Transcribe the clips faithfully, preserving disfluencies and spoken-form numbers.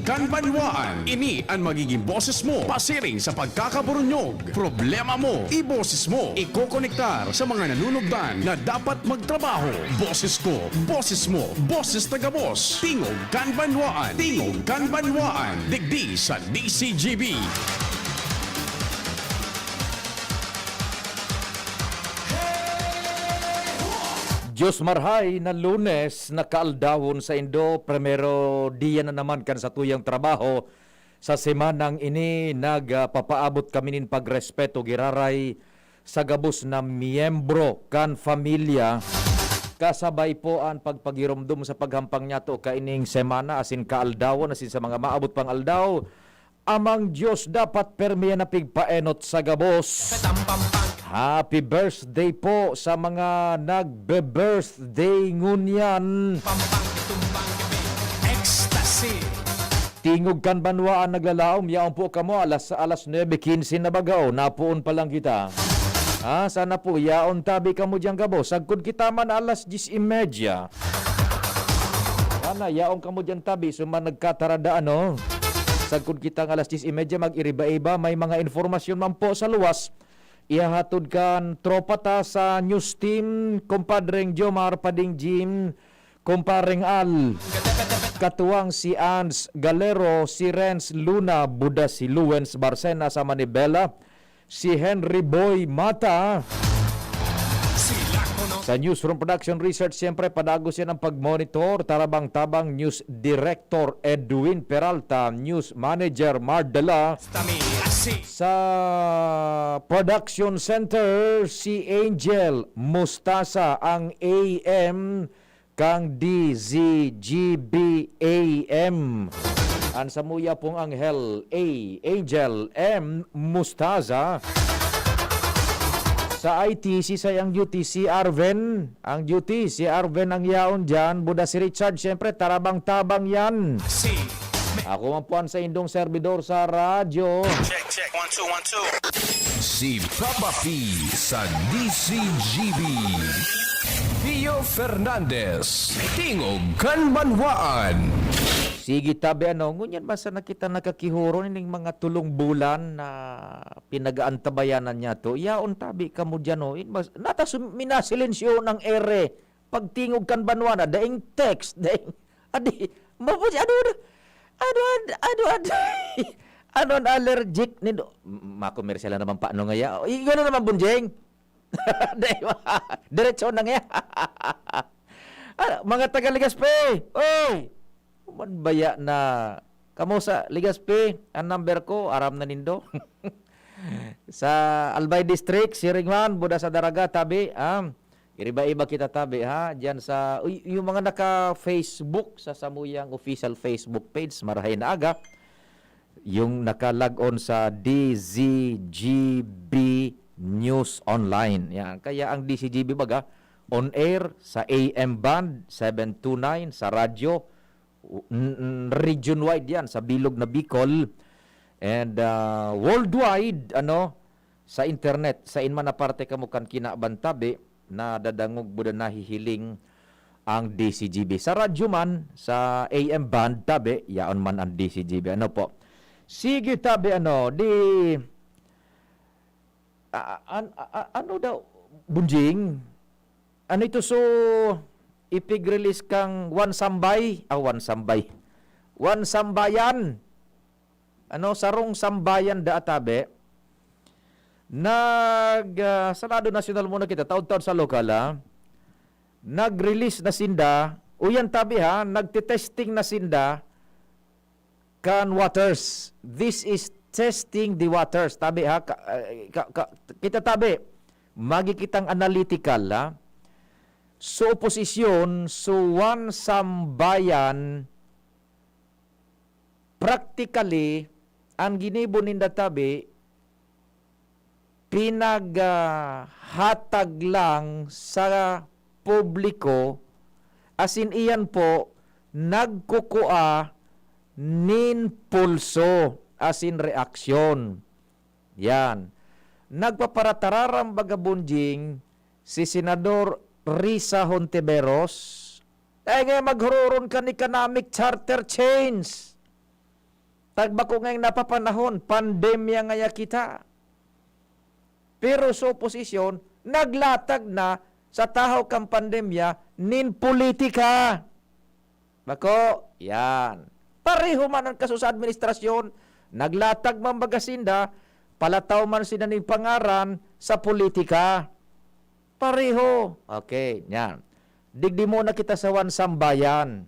Kanbanwaan, ini an magiging boses mo pasiring sa pagkakaburunyog. Problema mo, iboses mo. Ikokonektar sa mga nanunugdan na dapat magtrabaho. Boses ko, boses mo, boses ta gabos. Tingog Kanbanwaan, Tingog Kanbanwaan, digdi sa D C G B. Diyos marhay na Lunes na kaaldawon saindo, primero diya na naman kan satuyang trabaho. Sa semanang ini, nagpapaabot kami nin pagrespeto giraray sa gabos na miyembro kan pamilya. Kasabay po an pagpagiromdom sa paghampang niyato kaining semana asin kaaldawon asin sa mga maabot pang aldaw. Amang Dios dapat permi na pigpaenot sa gabos. Happy birthday po sa mga nagbe-birthday ngunyan. Ecstasy. Tingog Kanbanwaan naglalaom, yaon po kamo alas, alas nuebe quince na baga, o, napoon pa lang kita. Ah, sana po, yaon tabi kamo diyan gabos. Sagkod kita man alas diyes y media. Sana, yaon kamo diyan tabi, sa mga nagkatarada, ano? Sagkod kita ng alas diyes y media, mag-iriba-iba, may mga informasyon man po sa luwas. Ihahatod kan tropa ta sa news team, kumpadreng Jomar Pading Jim, kumpareng Al, katuwang si Ans Galero, si Renz Luna, buda si Luwens Barcena sa Manibela, si Henry Boy Mata. Sa Newsroom Production Research, siyempre, padagos yan ang pag-monitor. Tarabang-tabang, News Director Edwin Peralta, News Manager Mardala. Sa Production Center, si Angel Mustasa, ang A M kan D Z G B A M. An samuya pong anghel, A, Angel M Mustaza. Sa I T, si say ang duty, si Arven. Ang duty, si Arven ang yaon dyan. Buda si Richard, siyempre, tarabang-tabang yan. Ako man po ang saindong servidor sa radyo. Check, check. One, two, one, two. Si Papa P sa D C G B. Theo Fernandez, Tingog kan Banwaan. Sige tabi, ano, ngunyan basta na kita nakakihoron ining mga tulong bulan na pinag-aantabayanan niya to. Yaon tabi kamo diyan, oh. In bas-, nata sum-, minasilensyo ng ere. Pagtingog kan banwa na, daing text, daing, adi, mapos-, ano, ano, ano, ano, ano, ano an allergic nindo? M-, makomersyal na naman pa, ano nga ya? O, i-, gano'n naman, Bunjeng. Di ba? Diretso na nga. Ah, mga taga Legazpi, oy! Human baya na, kamo sa Legazpi, ang number ko, aram na nindo. Sa Albay District, siring man, buda sa Daraga, tabi, ah. Iriba-iba kita, tabi, ha? Diyan sa, uy, yung mga naka-Facebook sa samuyang official Facebook page, marahay na aga. Yung naka-log on sa D Z G B News Online. Yan. Kaya ang D Z G B baga, on air sa A M band, seven two nine, sa radyo, n-, n-, region wide yan, sa bilog na Bicol. And, ah, worldwide, ano, sa internet, sain man na parte kamo kan kinaban tabi, nadadangog buda nahihiling ang D Z G B. Sa radyo man, sa A M band tabi, yaon man ang D Z G B. Ano po? Sige tabi, ano, di, a-, an-, a-, a-, ano daw, Bunjing? Ano ito, so, ipig-release kang One Sambay? Ah, One Sambay. One Sambayan. Ano, sarong sambayan da tabi. Nag, ah, sa lado nasyonal muna kita, taod-taod sa lokal, ah. Nag-release na sinda, uyan tabi ha, nagte-testing na sinda kan waters. This is testing the waters. Tabi ha, ka, eh, ka, ka, kita tabi, magi kitang analytical, ha. So, oposisyon, so, One Sambayan, practically, ang ginibo ninda tabi, pinaghatag lang sa publiko, asin iyan po, nagkukua nin pulso, asin reaksyon. Yan. Nagpaparatararam baga, Bunjing, si Senador Risa Hontiveros, "Ay, ngayon maghuroron kan economic charter change." Tagbako ngayong napapanahon, pandemya ngaya kita. Pero sa oposisyon, naglatag na sa tahaw kan pandemya nin politika. Bako, yan. Pareho man an kaso sa administrasyon, naglatag man baga sinda, palataw man sinda nin pangaran sa politika. Pareho. Okay, yan. Digdi muna kita sa wan sambayan.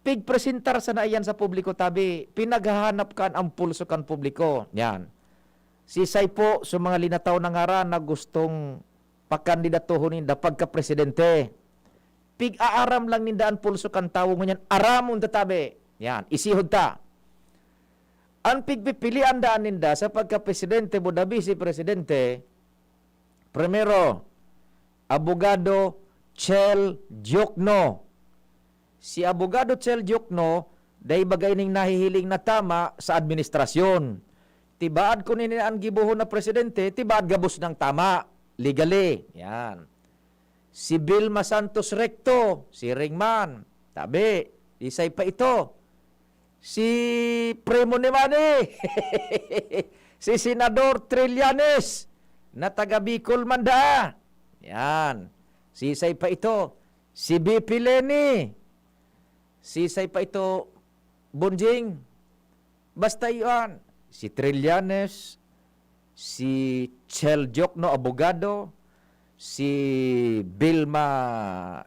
Pigpresentar sana iyan sa publiko, tabi, pinaghahanap kan ang pulso kan publiko. Yan. Sisay po sa mga linataw na ngaran na gustong pakandidatohon ninda pagka-presidente. Pig-aaram lang ninda an pulso kan tawo ngunyan, aramon ta tabi. Yan, isihod ta. An pigpipilian daan ninda sa pagka-presidente, buda bisi-presidente, primero, Abogado Chel Diokno. Si Abogado Chel Diokno, dai baga ining nahihiling na tama sa administrasyon. Tibaad kun ini an gibohon na presidente, tibaad gabos nang tama, legally. Yan. Si Vilma Santos Recto, siring man. Tabi, isay pa ito. Si primo ni Manny. Si Senador Trillanes, na taga Bicol man daa. Yan. Sisay pa ito. Si V P Leni. Sisay pa ito, Bonjing. Basta iyan. Si Trillanes, si Chel Diokno, abogado, si Vilma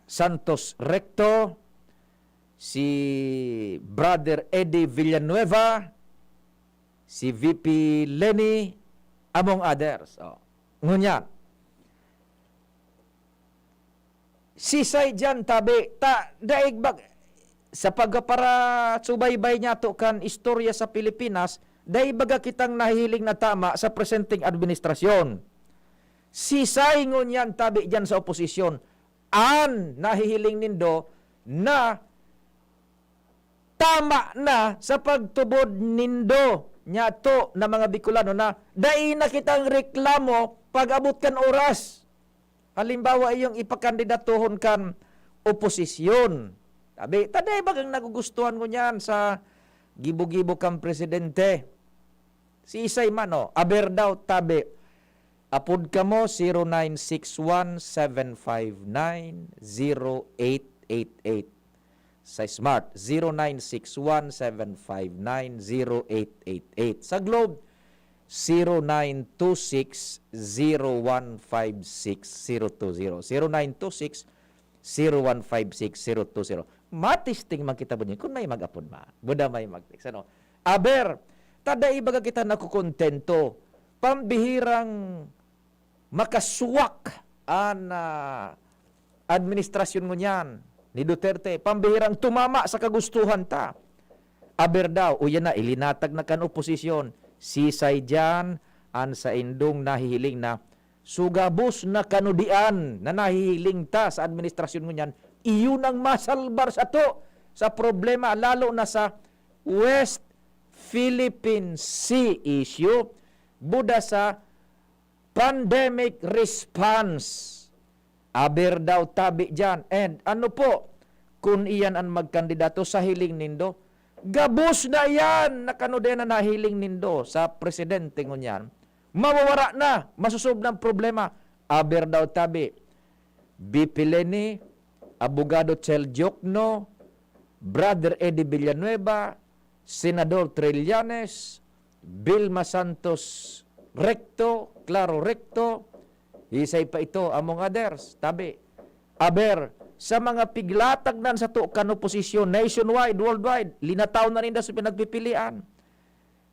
Santos Recto, si Brother Eddie Villanueva, si V P Leni, among others. Oh. Ngunyan, sisay diyan tabi, ta, daig bag-, sa pagparasubaybay niyato kan istorya sa Pilipinas, dai baga kitang nahihiling na tama sa presenteng administrasyon. Sisay ngunyan tabi diyan sa oposisyon, an nahihiling nindo na tama na sa pagtubod nindo, niyato na mga Bicolano, na dai na kitang reklamo pag-abot kan oras. Halimbawa, iyong ipakandidatohon kan oposisyon. Tabi, ta dai bagang nagugustuhan ngunyan sa gibo-gibo kan presidente. Siisay man, oh, aber daw, tabi. Apod kamo, zero nine six one seven five nine zero eight eight eight. Sa Smart, zero nine six one seven five nine zero eight eight eight. Sa Globe, zero nine two six zero one five six zero two zero. Zero nine two six zero one five six zero two zero. Matisting man kita, Bonjing, kun may mag-apod ma. Buda may mag-text, ano? Aber, ta dai baga kita nakukontento. Pambihirang makaswak an, ah, administrasyon ngunyan ni Duterte. Pambihirang tumama sa kagustuhan ta. Aber daw, uya na, ilinatag na kan oposisyon. Sisay diyan an saindong nahihiling na sugabos na kanudian na nahihiling ta sa administrasyon ngunyan, iyo nang masalbar sato sa problema, lalo na sa West Philippine Sea issue, buda sa pandemic response. Aber daw tabi diyan. And ano po, kun iyan an magkandidato sa hiling nindo, gabos na iyan na kanudian na nahiling nindo sa presidente ngunyan, mawawara na, masosolba na an problema. Aber daw tabi, V P Leni, Abogado Chel Diokno, Brother Eddie Villanueva, Senador Trillanes, Vilma Santos Recto, Claro Recto, isay pa ito, among others, tabi. Aber, sa mga piglatag nan sato kan oposisyon, nationwide, worldwide, linataw na ninda sa pinagpipilian.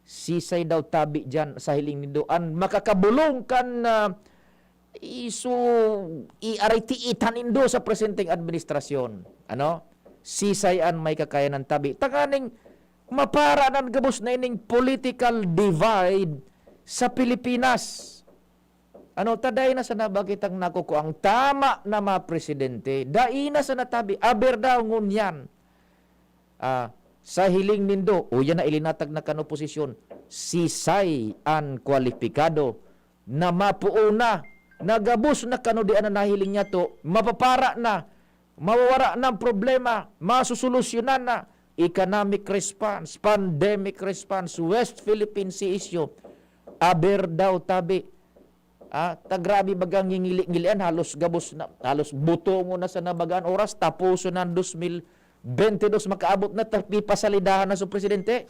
Sisay daw tabi diyan sa hiling nindo an makakabolong kan, ah, iso, iaritiitan nindo sa presenteng administrasyon? Ano? Sisay an may kakayanan tabi? Tanganing mapara nan gabos na ining political divide sa Pilipinas. Ano, ta dai na sana ba kitang nakukuang tama na mga presidente? Dai na sana tabi. Aber daw ngunyan. Ah, sa hiling nindo, uya na ilinatag na kan oposisyon, sisay an kwalipikado na mapoon na, na gabos na kanudian na nahiling niyato, mapapara na, mawawara na ang problema, masusolusyonan na. Economic response, pandemic response, West Philippine Sea issue. Aber daw, tabi, ah, ta grabe baga ang ngingili-ngilian, halos gabos na, halos butongon na sa nabagaan oras, taposon na ang dos mil bente dos, makaabot na, ta pipasalidahan na sa presidente.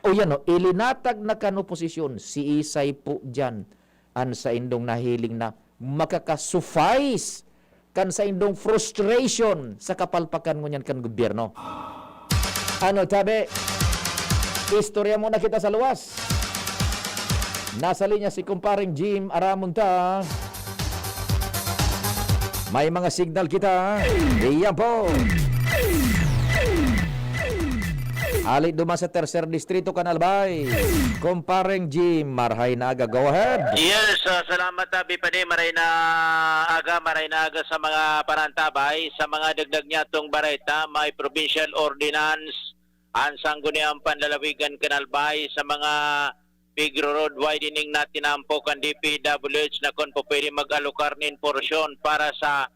O yan, o, ilinatag na kan oposisyon, si Isay po dyan, an saindong nahiling na makaka-suffice kan saindong frustration sa kapalpakan ngunyan kan gobyerno. Ano tabi? Istorya muna kita sa luwas. Nasa linya si Kumpareng Jim Aramonta. May mga signal kita. Iyan po. Ali duman sa Tercer Distrito, kan Albay. Kumpareng Jim, marhay na aga. Go ahead. Yes, ah, salamat, Abi Padi. Maray na aga, maray na aga sa mga parantabay. Sa mga dagdag niya tong bareta, may provincial ordinance ang Sangguniang Panlalawigan kan Albay sa mga pigro-road widening na tinampo kan D P W H na kun po pwede mag-alokar nin porsyon para sa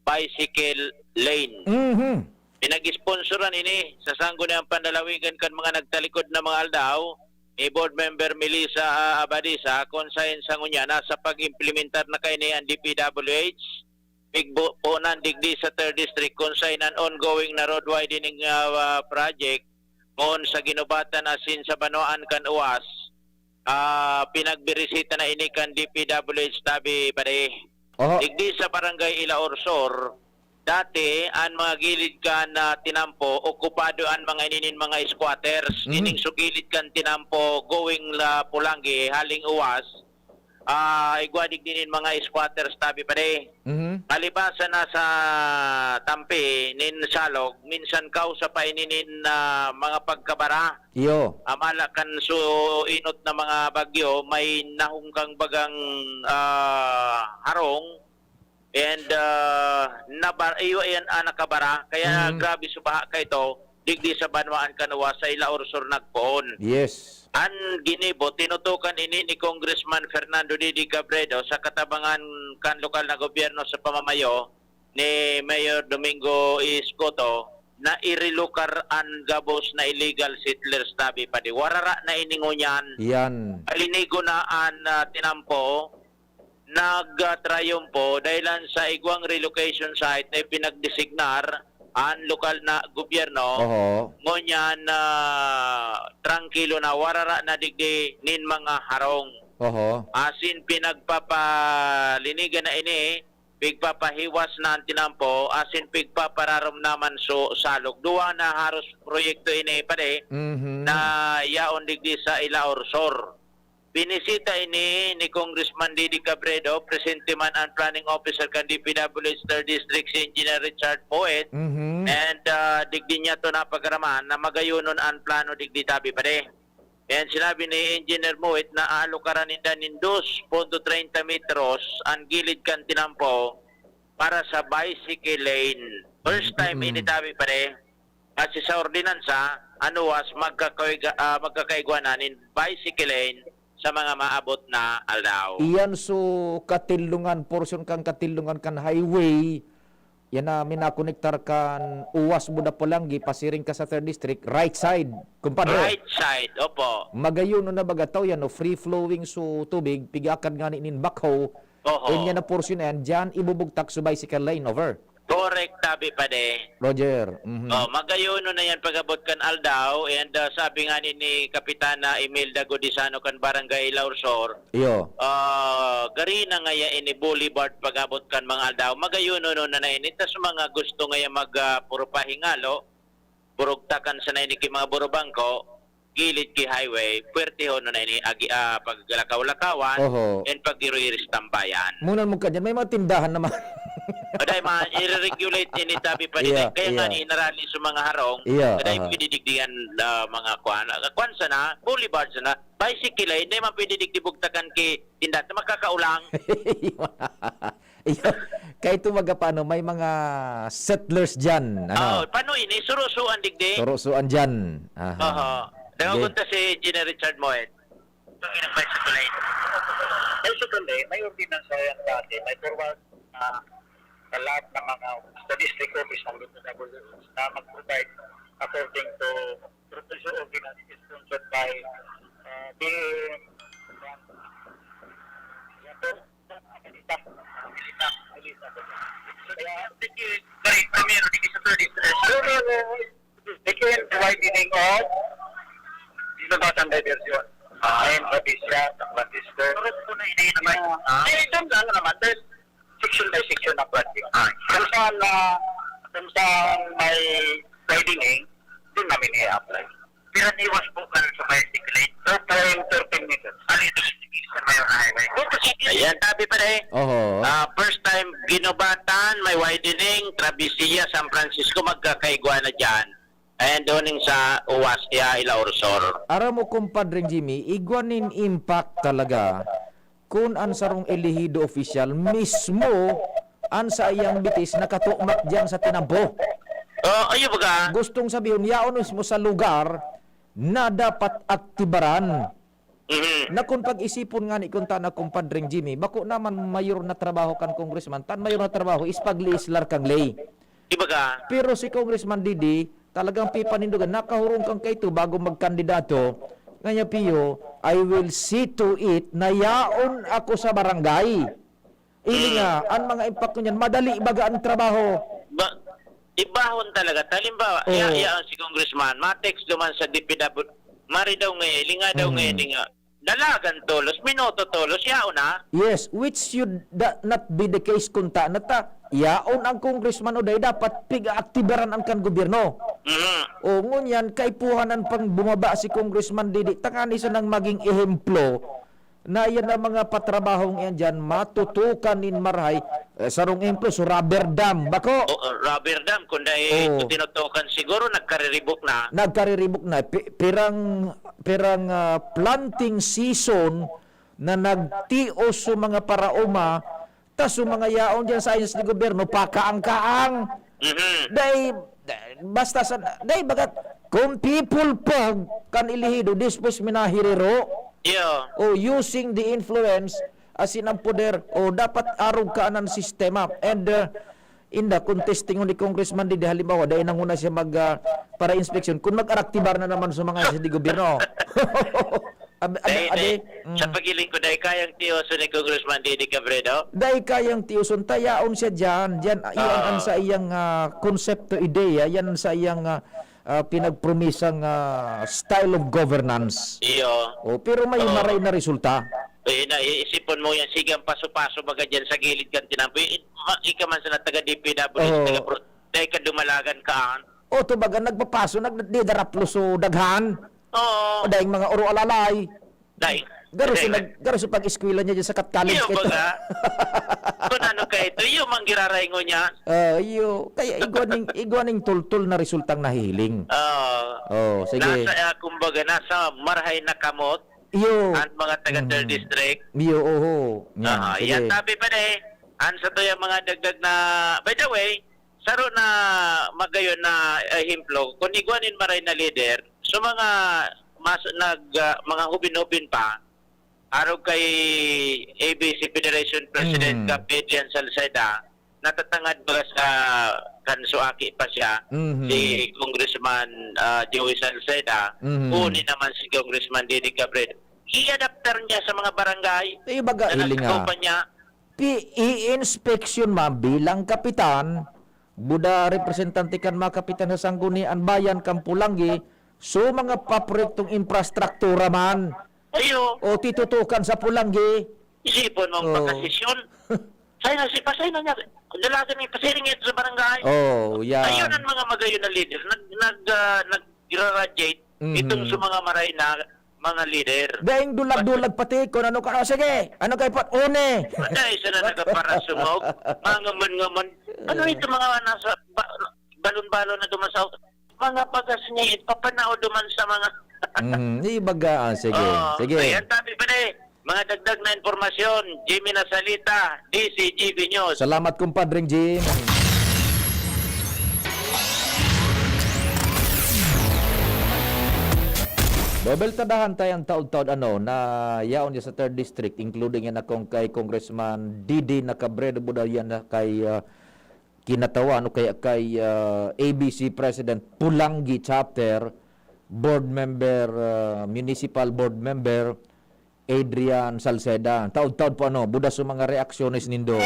bicycle lane. Mhm. Pinag-sponsoran ini sa Sangguniang Panlalawigan kan mga nagtalikod na mga aldaw ni Board Member Melissa, ah, Abadisa, kun saen sa ngunyan nasa pag-implementar na kaini ang D P W H, pigbo-, ponan digdi sa Third District, kun saen an ongoing na road widening, ah, ah, project poon sa ginubatan asin sa banwaan kan Uwas, ah, pinagbirisita na ini kan D P W H tabi, pare. Oho. Digdi sa Barangay Ilaor Sur, dati an mga gilid kan, ah, tinampo, okupado an mga ini nin mga squatters. Mhm. Ining sugilid kan tinampo, going la Polangui, haling Uwas, ah, igwa digdi nin mga squatters tabi, pare. Mhm. Palibasa na sa tampi nin salog, minsan kausa pa ini nin, ah, mga pagkabara. Iyo. Amala kan suinot na mga bagyo, may nahungkang bagang, ah, harong and, ah, nabar-, iyo, iyan ang nakabara. Kaya Mhm. grabe su baha kaito, digdi sa banwaan kan Uwas sa Ilaor Sur nagpoon. Yes. An ginibo, tinutukan ini ni Congressman Fernando Didi Cabredo sa katabangan kan lokal na gobyerno sa pamamayo ni Mayor Domingo Escoto na i-relocate an gabos na illegal settlers tabi, padi. Warara na ini ngunyan. Yan. Palinigo na an, ah, tinampo, nagtrayumpo dahilan sa igwang relocation site na ipinagdesignar an lokal na gobyerno. Oho. Ngunyan, ah, trangkilo na, warara na digdi nin mga harong. Oho. Asin pinagpapalinigan na ini, pigpapahiwas na an tinampo, asin pigpapararom naman so salog. Duwa na haros proyekto ini, pare, Mhm. na yaon digdi sa Ilaor Sur. Binisita ini ni Congressman Didi Cabredo, presente man an planning officer kan D P W H Third District, si Engineer Richard Poet, Mhm. and, ah, digdi niya to napagaraman na magayonon an plano digdi tabi, pare. And sinabi ni Engineer Moit na aalokaran ninda nin dos punto treinta metros an gilid kan tinampo para sa bicycle lane. First time Mm. ini tabi, pare. Kasi sa ordinansa, an Uwas magkakaiga-, ah, magkakaigwa na nin bicycle lane sa mga maabot na aldaw. Iyan so Katilongan, portion kan Katilongan kan highway, yan na minakonektar kan Uwas Buda Polangui, pasiring ka sa Third District, right side, kumpadre. Right side, opo. Magayon na baga taw yan, no? Free flowing so tubig, pigaakad nga nin backhoe, Oho. Yan na portion na yan, dyan ibubugtak so bicycle lane, over. Correct, tabi, pade. Roger, mhm. Oh, magayono na yan pag-abot kan aldaw, and, ah, sabi nga ni, ni Kapitana Imelda Godisano kan Barangay Laursor, Iyo. ah, gari na ngaya ini boulevard pag-abot kan mga aldaw. Magayono na na ini. Tas mga gusto ngaya mag, ah, puro pahingalo, burugtakan sana ini ki mga burubangko, gilid ki highway, puwertehon na ini agi, ah, paglakaw-lakawan, Oho. and pag-iroy-iris tambayan. Munan mo ka dyan, may mga tindahan naman. Aday, ma-, i-regulate ini, tabi pa din. Iya, Kaya nga iya. ni inarali sa mga harong, Iya, aday, aha. pwede digdigan, ah, mga kwan. Ah, kwan sana, boulevard sana, bicycle lane, hindi man pwede digdi bugtakan ki tindahan, makakaulang. Iyo. Kaito baga paano, may mga settlers diyan, ano? Oo, paano ini? Surusuan digdi? Surusuan diyan. Aha. Oho. Sige. Dangogon ta si Engineer Richard Moet. Itong ilang bicycle lane. Bicycle lane, may ordinansa yan dati. May forward, ah, sa lahat ng mga, sa district office ng D P W H na mag-provide according to provincial ordinance issued by, uh, the, Kaya, sige, kay primero, di sa third district. Primero, second, widening of Ginobatan Diversion. Ah. Ayun, Patricia, San Francisco. Turog po na ini naman. Ah. Eh, ito lang naman, there's section by section na project. Ah. Kung saan na, kung saan may widening, doon namin i-apply. Pira iwas po man sa bicycle lane? Thirteen, thirteen meters. Ano ito sa Mayor Highway? Dito sa Ayan, tabi pa na eh. Oho. Ah, first time, Ginobatan, may widening, Travesilla, San Francisco, magkakaigwa na dyan. And doon sa Uwas, ya, Ila Orsor. Aram mo, Compadre Jimmy, igwa nin impact talaga kun an sarong elehido opisyal mismo an saiyang bitis nakatumak diyan sa tinampo. Oh, ayo baga. Gustong sabihon, yaon mismo sa lugar na dapat aktibaran. Mhm. Na kun pag-isipon ngani kun ta na, Compadre Jimmy, bako naman mayor na trabaho kan congressman, tan mayor na trabaho is pag-legislar kan ley. Ibaga. Pero si Congressman Didi, talagang pipanindogan, nakahurong kan kaito bago magkandidato, nga niya, "Pio, I will see to it na yaon ako sa barangay." Ili Hmm. nga, ang mga impakto niyan, madali baga ang trabaho. Ba, ibahon talaga. Halimbawa, Oo. iya, iya ang si Congressman, ma-text duman sa D P W, mari daw nga, linga daw nga, Mhm. linga. Dalagan tolos, minuto tolos, yaon na. Yes, which should da-, not be the case kun ta na ta, yaon ang congressman o dai dapat pig-aaktibaran an kan gobyerno. Mhm. O, ngunyan, kaipuhan an pang bumaba si Congressman Didi, tangani sanang maging ehemplo na yan ang mga patrabahong yan dyan, matutukan nin marahay. Eh, sarong ehemplo, so rubber dam, bako? O, uh, rubber dam, kung dai Oo. ito tinutukan siguro, nagkariribok na. Nagkariribok na. Pi-, pirang, pirang, ah, planting season na nagtios so mga paraoma, tas so mga yaon dyan sa ayos ni gobyerno, pakaang-kaang. Mhm. Dai, dai, basta sa, dai bagat, kung people pog kan elehido, despues minahiriro, Iyo. o using the influence, asin ang poder, o dapat arog ka anan sistema. And, uh, inda, kung testingon ni Congressman Didi, halimbawa, dai nanguna siya mag, ah, para inspeksyon, kung mag-araktibar na naman sa mga sa di gobyerno. Ab-, ab-, Dai, ade, dai, sa mm. paghiling ko, dai kayang tioson ni Congressman Didi Cabredo? Dai kayang tioson, ta yaon siya diyan. Diyan, ah, iyan ang Ah. sa iyang, ah, konsepto, ideya, yan ang sa iyang, ah, ah, pinagpromisang, ah, style of governance. Iyo. Oh, pero may Oo. maray na resulta. Eh, na, iisipon mo yan, sige, ang paso-paso baga dyan sa gilid kan tinampo. Eh, ma-, ika man sana taga D P W, Oo. taga pro-, dahil ka dumalagan ka, ah. O, to baga, nagpapaso, nagdidaraplos so daghan. Oo. O, dahil mga oro alalay. Dahil. Garo si Dahil nag-, garo si pag-eskwela niya dyan sa Katkalig. Iyo, baga. Kung ano ka ito, iyo, manggiraray ngo niya. Ah, iyo. Kaya igwa ning, igwa ning tultul na resultang nahihiling. Oo. Oh, sige. Nasa, ah, kumbaga, nasa marahay na kamot Iyo. ang mga taga third Mhm. district. Iyo, oho. Yan, Ah, sige. yan, tabi pa na eh. An sa to yung mga dagdag na, by the way, saro na magayon na ehemplo, kung igwa nin maray na lider, so mga mas, nag, ah, mga hubin-hubin pa, arog kay A B C Federation President Mm. Gab Adrian Salceda, natatangad baga sa kan suaki pa siya, Mhm. si Congressman, ah, Joey Salceda, Mhm. huli naman si Congressman Didi Cabredo. I-adaptar niya sa mga barangay Eh, baga, na hiling nagkakaw nga. pa niya. Pi-, i-inspeksyon man bilang kapitan, buda representante kan mga kapitan sa Sangguniang Bayan kan Polangui, so mga paproyektong infrastruktura man, Ayo. o titutukan sa Polangui. Isipon mo ang Oo. pagkasesyon. Sa'yo na si, pasay na niya. Dalagan ni pasiring ito sa barangay. Oh, yan. Ayun ang mga magayon na leader. Nag, nag, ah, nag-graduate Mhm. itong sa mga maray na mga leader. Daing dulag-dulag pati kung ano ka, "Oh, sige, ano kay Pat? Une!" Patay, isa na nagkaparasungog. Mga ngaman-ngaman. Ano ito mga nasa ba-, balon-balon na dumasaw? Mga bagas niya, ipapanaw duman sa mga Mhm, ibaga, ah, sige, Oo. sige. Ayan, tabi pa na eh. Mga dagdag na impormasyon, Jimmy Nasalita, D C G B News. Salamat, Compadre Jim. Bebel, tadahan tayo ang taod-taod, ano, na yaon niya sa third district, including yan akong kay Congressman Didi na Cabredo Budaya na kay, ah, kinatawan o kaya kay, ah, A B C President Pulangi Chapter, Board Member, ah, Municipal Board Member Adrian Salceda. Taod-taod po ano, budas sa mga reaksyones nindo.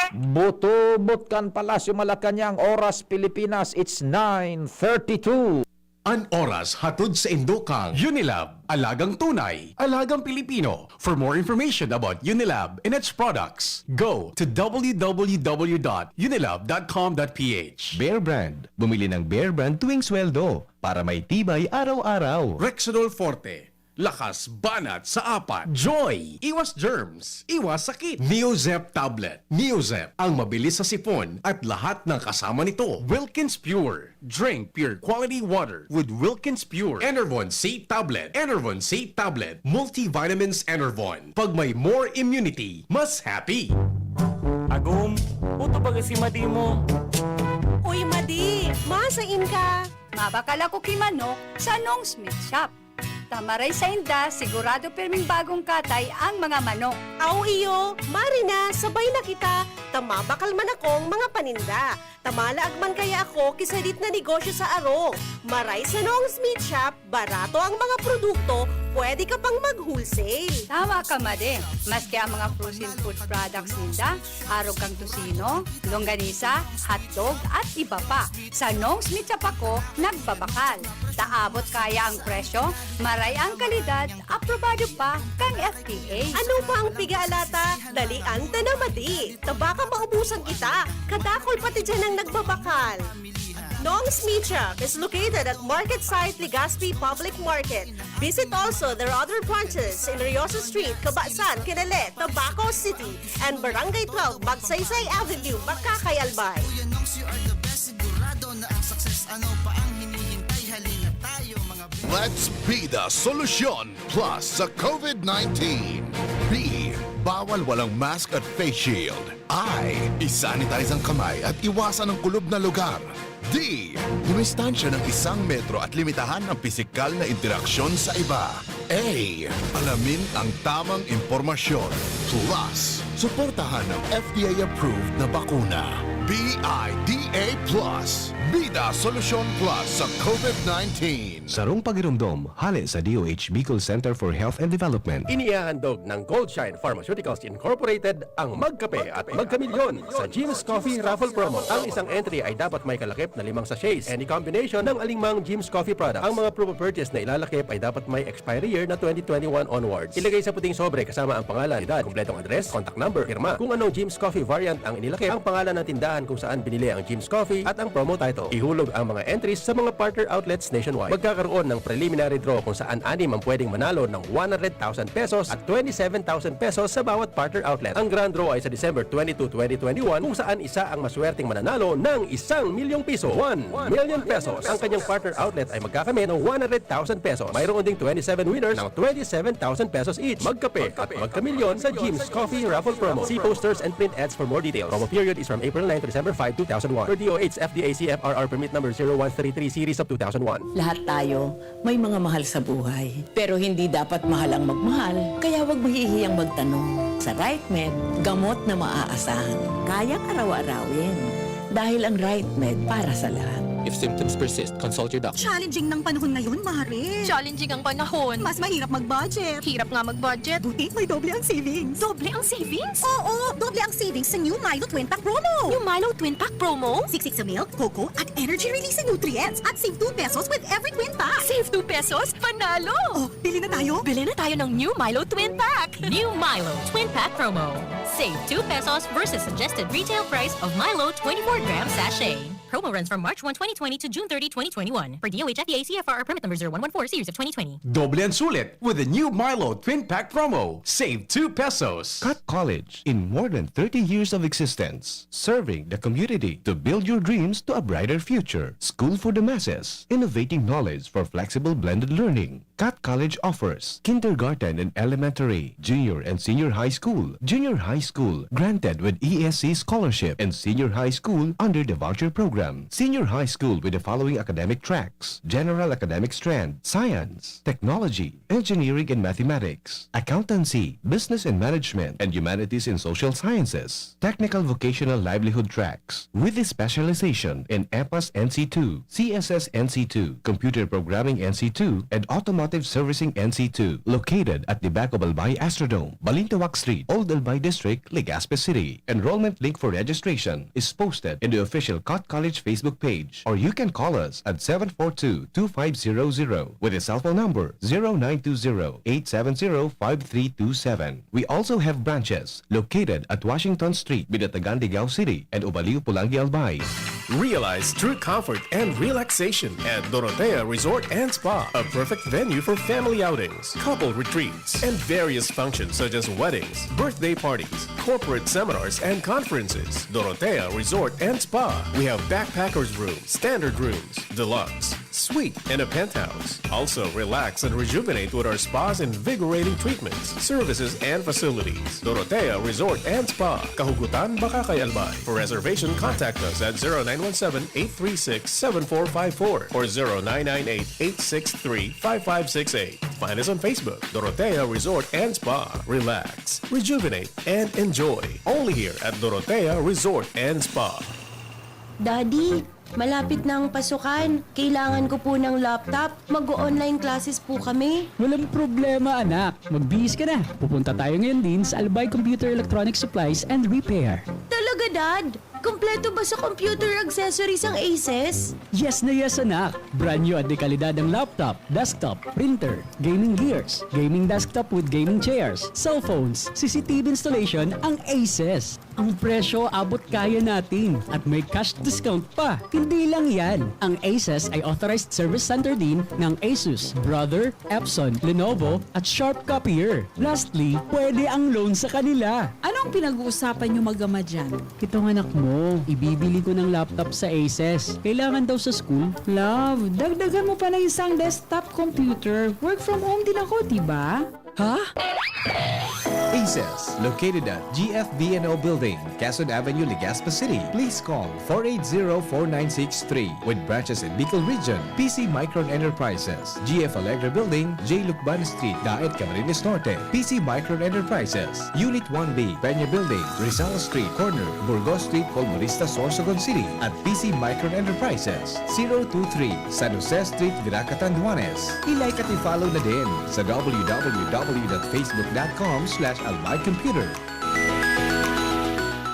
Butubot kan Palasyo Malacañang, oras Pilipinas, it's nine thirty-two. An oras hatod sa indokang Unilab, alagang tunay, alagang Pilipino. For more information about Unilab and its products, go to w w w dot unilab dot com dot p h. Bear Brand. Bumili ng Bear Brand tuwing sweldo para may tibay araw-araw. Rexidol Forte. Lakas banat sa apat. Joy! Iwas germs, iwas sakit. Neozep Tablet. Neozep, ang mabilis sa sipon at lahat ng kasama nito. Wilkins Pure. Drink pure quality water with Wilkins Pure. Enervon C Tablet. Enervon C Tablet. Multivitamins Enervon. Pag may more immunity, mas happy. Agom, uto baga si Madi mo. Uy, Madi! Masain ka! Mabakal ako ki manok sa Nong's Meat Shop. Ta maray sainda, sigurado pirming bagong katay ang mga manok. Aw iyo, mari na, sabay na kita, ta mabakal man akong mga paninda. Ta malaag man kaya ako ki sadit na negosyo sa arog. Maray sa Nong's Meat Shop, barato ang mga produkto, pwede ka pang mag-wholesale. Tama ka, Madi. Maski ang mga frozen food products ninda, arog kan tocino, longganisa, hotdog, at iba pa. Sa Nong's Meat Shop ako nagbabakal. Ta abot kaya ang presyo, maray ang kalidad, aprobado pa kan F D A. Ano pa ang piga-alata? Dalian ta na, Madi. Ta baka maubusan kita. Kadakul pati diyan ang nagbabakal. Nong's Meat Shop is located at Market Site Legazpi Public Market. Visit also their other branches in Riosa Street, Cabasan, Kilele, Tabaco City, and Barangay twelve, Magsaysay Avenue, Makakay, Albay. Kuya Nongs, you are the best. Sigurado na ang success. Ano pa ang hinihintay? Halina tayo, mga Let's be the solution plus sa COVID nineteen. B, bawal walang mask at face shield. I, isanitize ang kamay at iwasan ang kulob na lugar. D, dumistansya ng isang metro at limitahan ang pisikal na interaksyon sa iba. A, alamin ang tamang impormasyon. Plus, suportahan ng F D A-approved na bakuna. B I D A plus. Bida Solusyon Plus sa COVID nineteen. Sarong pagiromdom, hale sa D O H Bicol Center for Health and Development. Inihahandog ng Goldshine Pharmaceuticals Incorporated ang Magkape at Magkamilyon sa Jim's Coffee Raffle Promo. Ang isang entry ay dapat may kalakip na limang sachets, any combination ng alingmang Jim's Coffee products. Ang mga proof of purchase na ilalakip ay dapat may expiry year na twenty twenty-one onwards. Ilagay sa puting sobre kasama ang pangalan, edad, kompletong address, contact number, pirma. Kung anong Jim's Coffee variant ang inilakip, ang pangalan ng tindahan kung saan binili ang Jim's Coffee at ang promo title. Ihulog ang mga entries sa mga partner outlets nationwide. Magkakaroon ng preliminary draw kung saan anim ang pwedeng manalo ng one hundred thousand pesos at twenty-seven thousand pesos sa bawat partner outlet. Ang grand draw ay sa December twenty-two, twenty twenty-one, kung saan isa ang maswerteng mananalo ng isang milyong piso, one million pesos. Ang kanyang partner outlet ay magkakamit ng one hundred thousand pesos. Mayroon ding twenty-seven winners ng twenty-seven thousand pesos each. Magkape at magkamilyon sa Jim's Coffee Raffle Promo. See posters and print ads for more details. Promo period is from April nine to December five, two thousand one. Per D O H F D A C F R R Permit Number zero one three three Series of two thousand one. Lahat tayo may mga mahal sa buhay. Pero hindi dapat mahal ang magmahal, kaya huwag mahihiyang magtanong. Sa RightMed, gamot na maaasahan. Kayang araw-arawin. Dahil ang RightMed para sa lahat. If symptoms persist, consult your doctor. Challenging ng panahon ngayon, Mare. Challenging ang panahon. Mas mahirap mag-budget. Hirap nga mag-budget. Buti may doble ang savings. Doble ang savings? Oo, doble ang savings sa new Milo Twin Pack promo. New Milo Twin Pack promo? Siksik sa milk, cocoa, at energy releasing nutrients. At save two pesos with every Twin Pack. Save two pesos? Panalo! Oh, bili na tayo? Bili na tayo ng new Milo Twin Pack! New Milo Twin Pack promo. Save two pesos versus suggested retail price of Milo twenty-four gram sachet. Promo runs from March one, twenty twenty to June thirty, twenty twenty-one. Per D O H F D A C F R R permit number zero one one four series of twenty twenty. Doble ang sulit with the new Milo Twin Pack promo. Save two pesos. Cut College, in more than thirty years of existence, serving the community to build your dreams to a brighter future. School for the masses, innovating knowledge for flexible blended learning. Cat College offers kindergarten and elementary, junior and senior high school, junior high school granted with E S C scholarship, and senior high school under the voucher program. Senior high school with the following academic tracks: general academic strand, science, technology, engineering and mathematics, accountancy, business and management, and humanities and social sciences. Technical vocational livelihood tracks with a specialization in EPAS N C two, C S S N C two, computer programming N C two, and automotive servicing N C two, located at the back of Albay Astrodome, Balintawak Street, Old Albay District, Legazpi City. Enrollment link for registration is posted in the official Cat College Facebook page, or you can call us at seven four two, two five zero zero with a cell phone number zero nine two zero, eight seven zero, five three two seven. We also have branches located at Washington Street, Binatagan, Digao City, and Ubaliw, Polangui, Albay. Realize true comfort and relaxation at Dorotea Resort and Spa, a perfect venue for family outings, couple retreats, and various functions such as weddings, birthday parties, corporate seminars, and conferences. Dorotea Resort and Spa. We have backpackers room, standard rooms, deluxe, suite, and a penthouse. Also, relax and rejuvenate with our spa's invigorating treatments, services, and facilities. Dorotea Resort and Spa, Kahugutan, Bacacay, Albay. For reservation, contact us at zero nine one seven, eight three six, seven four five four or zero nine nine eight, eight six three, five five six eight. Find us on Facebook, Dorotea Resort and Spa. Relax, rejuvenate, and enjoy. Only here at Dorotea Resort and Spa. Daddy, malapit na ang pasukan. Kailangan ko po ng laptop. Mag-o-online classes po kami. Walang problema, anak. Magbihis ka na. Pupunta tayo ngayon din sa Albay Computer Electronic Supplies and Repair. Talaga, Dad? Kompleto ba sa computer accessories ang Aces? Yes na yes, anak. Brand new at de kalidad ang laptop, desktop, printer, gaming gears, gaming desktop with gaming chairs, cellphones, C C T V installation ang Aces. Ang presyo abot kaya natin at may cash discount pa. Hindi lang yan, ang Aces ay authorized service center din ng Asus, Brother, Epson, Lenovo, at Sharp Copier. Lastly, pwede ang loan sa kanila. Anong pinag-uusapan niyo mag-ama diyan? Itong anak mo, ibibili ko ng laptop sa Aces. Kailangan daw sa school. Love, dagdagan mo pa ng isang desktop computer. Work from home din ako, di ba? Ha? Aces, located at G F V N O Building, Quezon Avenue, Legazpi City. Please call four eight zero, four nine six three. With branches in Bicol Region, P C Micron Enterprises, G F Allegra Building, J Lucban Street, Daet, Camarines Norte. P C Micron Enterprises, Unit one B, Peña Building, Rizal Street, corner Burgos Street, Colmonista, Sorsogon City, at P C Micron Enterprises, zero two three, San Jose Street, Virac, Catanduanes. I-like at i-follow na din sa w w w dot facebook dot com slash albay computer.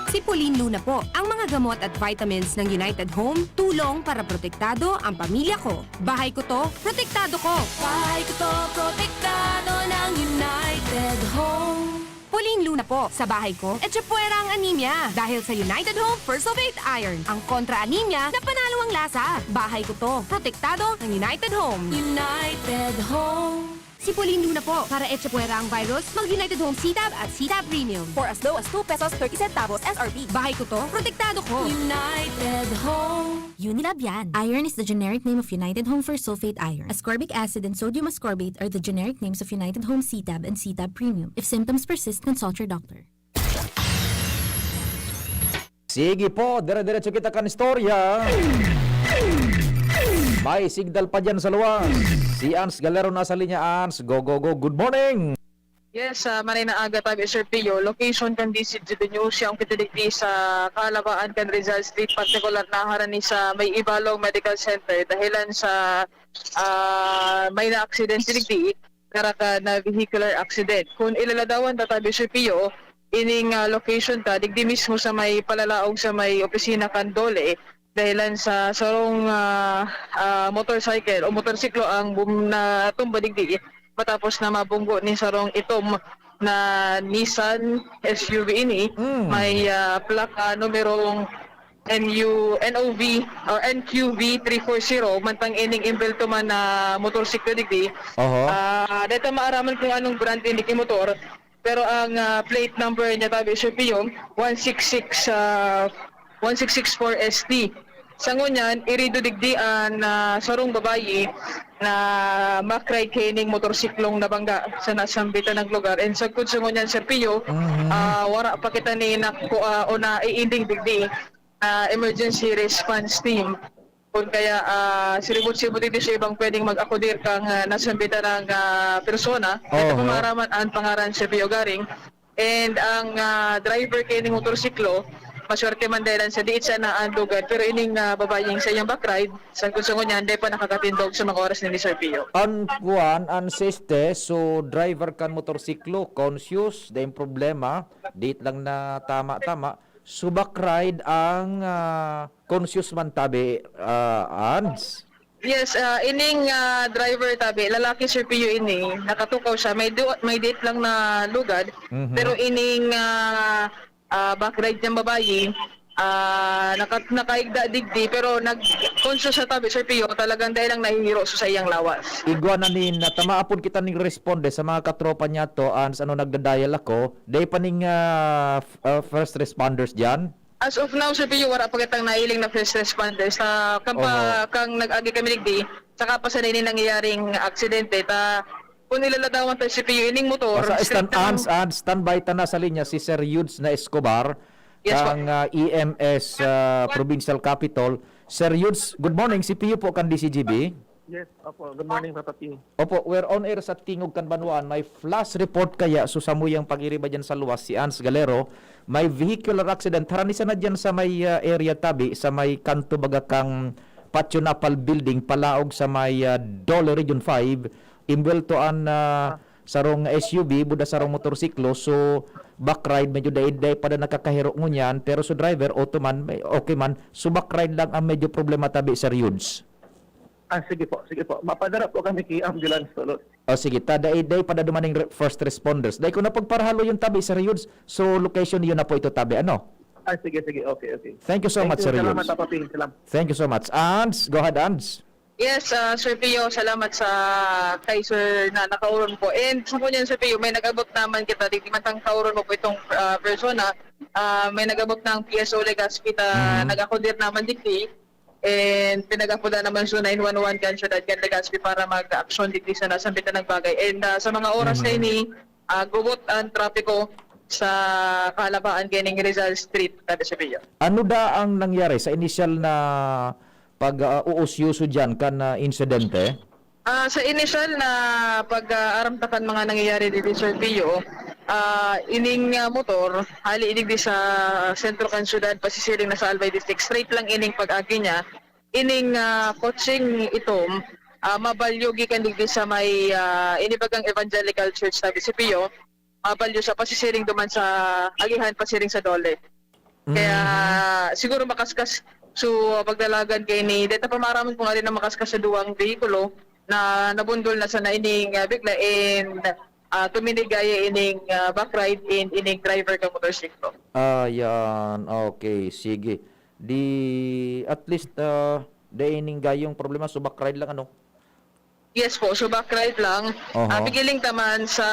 Si Pauline Luna po. Ang mga gamot at vitamins ng United Home, tulong para protektado ang pamilya ko. Bahay ko to, protektado ko. Bahay ko to, protektado ng United Home. Pauline Luna po. Sa bahay ko, etchepuera ang anemia. Dahil sa United Home First of Eight Iron, ang kontra-anemia na panalo ang lasa. Bahay ko to, protektado ng United Home. United Home. Si Pauline Luna po. Para etchepuera ang virus, mag United Home C-Tab at C-Tab Premium. For as low as two pesos thirty centavos S R P. Bahay ko to, protektado ko. United Home. Unilab yan. Iron is the generic name of United Home Fersulfate Iron. Ascorbic acid and sodium ascorbate are the generic names of United Home C-Tab and C-Tab Premium. If symptoms persist, consult your doctor. Sige po, dire-diretso kita kan istorya. May signal pa dyan sa luwas. Si Ans Galero nasa linya. Ans, go, go, go. Good morning. Yes, ah, maray na aga tabi, Sir Pio. Location kan D C G B News, siya ang kita digdi sa Kalabaan kan Rizal Street, partikular na harani sa may Ibalong Medical Center. Dahilan sa, ah, may na-aksidente digdi, karaka na vehicular accident. Kung ilaladawan ta tabi, Sir Pio, ining, ah, location ta, digdi mismo sa may palalaog sa may opisina kan DOLE, dahilan sa sarong, ah, ah, motorcycle o motorsiklo ang bum-, natumba digdi matapos na mabunggo ni sarong itom na Nissan S U V ini. Mm. May, ah, plaka numerong N U, N O V or N Q V three four zero, mantang ining imbelto man na motorsiklo digdi. Oho. Ah, deta maaraman kung anong brand ini ki motor. Pero ang, ah, plate number niya tabi, Sir Pio, one six six, ah, one six six four S T. Sa ngunyan, irido digdi an, ah, sarong babayi na back ride kaining motorsiklong nabangga sa nasambitan na lugar. And sagkod sa ngunyan, Sir Pio, Mhm. ah, wara pa kita ni nak-, ah, o naiinding digdi na emergency response team. Kun kaya, ah, siribot-siribot digdi sa ibang pwedeng mag-akudir kang, ah, nasambitan na, ah, persona. Ito Oho. Pamaraman ang pangaran, Sir Pio, garing. And ang, ah, driver kaining motorsiklo, maswerte man dahil sa diit sana ang lugad, pero ining, ah, babayeng sa iyang back ride, sagkod sa ngunyan, dai pa nakakatindog sa mga oras na ni Sir Pio. An kuan, an siste, so driver kan motorsiklo, conscious, dai problema, diit lang na tama-tama. So back ride ang, ah, conscious man tabi, ah, Ans. Yes, ah, ining, ah, driver tabi, lalaki, Sir Pio, ini, nakatukaw siya, may du-, may diit lang na lugad, Mhm. pero ining, ah, ah, back ride niyang babayi, ah, naka-, nakaigda digdi, pero nag-, conscious sa tabi, Sir Pio, talagang dai lang nahihiro sa iyang lawas. Igwa na nin, natamaa pod kita ning responde sa mga katropa niya to, Ans, ano, nagda-dial ako, dai pa ning, ah, f-, ah, first responders diyan? As of now, Sir Pio, wara pa kitang nailing na first responders. Sa, kan pa, Oho. kang nag-agi kami digdi, saka pa sana ini nangyayaring aksidente. Ta, kung ilaladawan tayo, Sir Pio, ining motor, Basta stand, strictang- Ans, Ans, standby ta na sa linya si Sir Yudes na Escobar, Yes, po. kang, ah, E M S, ah, Provincial Capitol. Sir Yudes, good morning. Si Pio po kan D C G B. Yes, opo. Good morning, Papa P. Opo, we're on air sa Tingog kan Banwaan. May flash report kaya so samuyang pag-iriba dyan sa luwas si Ans Galero. May vehicular accident. Harani sana dyan sa may, ah, area tabi, sa may kanto baga kang Patio Napal Building, palaog sa may, ah, Dole Region five. Imbuwelto an, ah, sarong S U V, buda sarong motorsiklo. So, back ride, medyo dai-dai pa na nakakahiro ngunyan. Pero so driver, auto man, may, okay man. So, back ride lang ang medyo problema tabi, Sir Yudes. Ah, sige po, sige po. Mapadara po kami kay ambulance tulot. O sige, ta dai, dai pa na dumaning re-, first responders. Dai ko na pagparahalo yung tabi, Sir Yudes. So, location yun na po ito tabi, ano? Ah, sige, sige. Okay, okay. Thank you so Thank much, you. Sir Salamat, Yudes. Papa P. Salamat. Thank you so much. Ans, go ahead, Ans. Yes, ah, Sir Pio, salamat sa kay Sir na nakauron po. And sa ngunyan, Sir Pio, may nag-abot naman kita, di man tang kauron mo po itong, ah, persona. Ah, may nag-abot ng P S O Legazpi ta Mhm. nag-akudir naman digdi. And pinag-apudan naman sa nine one one kan syudad kan Legazpi para mag-aksyon digdi sa nasambitan na bagay. And, ah, sa mga oras Mhm. na ini, ah, gubot ang trapiko sa kahalabaan kaining Rizal Street, kada Sir Pio. Ano da ang nangyari sa inisyal na pag-uusyoso dyan kan, ah, insidente? Ah, sa inisyal na pag-aaram ta kan mga nangyayari dito, Sir Pio, ah, ining, ah, motor, hali digdi sa sentro kan syudad, pasisiring na sa Albay District, straight lang ining pag-agi niya. Ining, ah, kotseng itom, ah, mabalyo gikan digdi sa may, ah, inibagang Evangelical Church, sabi si Pio, mabalyo siya, pasisiring duman sa agihan, pasiring sa Dole. Kaya siguro makaskas, so pagdalagan kay ni, deta pa maaraman kung alin ang makaskas sa duwang behikulo na nabundol na sana ining, ah, bigla and, ah, tuminig gaya ining, ah, back ride and ining driver ka motorsiklo. Ayan, okay, sige. Di, at least, ah, di ining gayong problema, so back ride lang, ano? Yes po, so back right lang. Oho. Ah, pigiling ta man sa,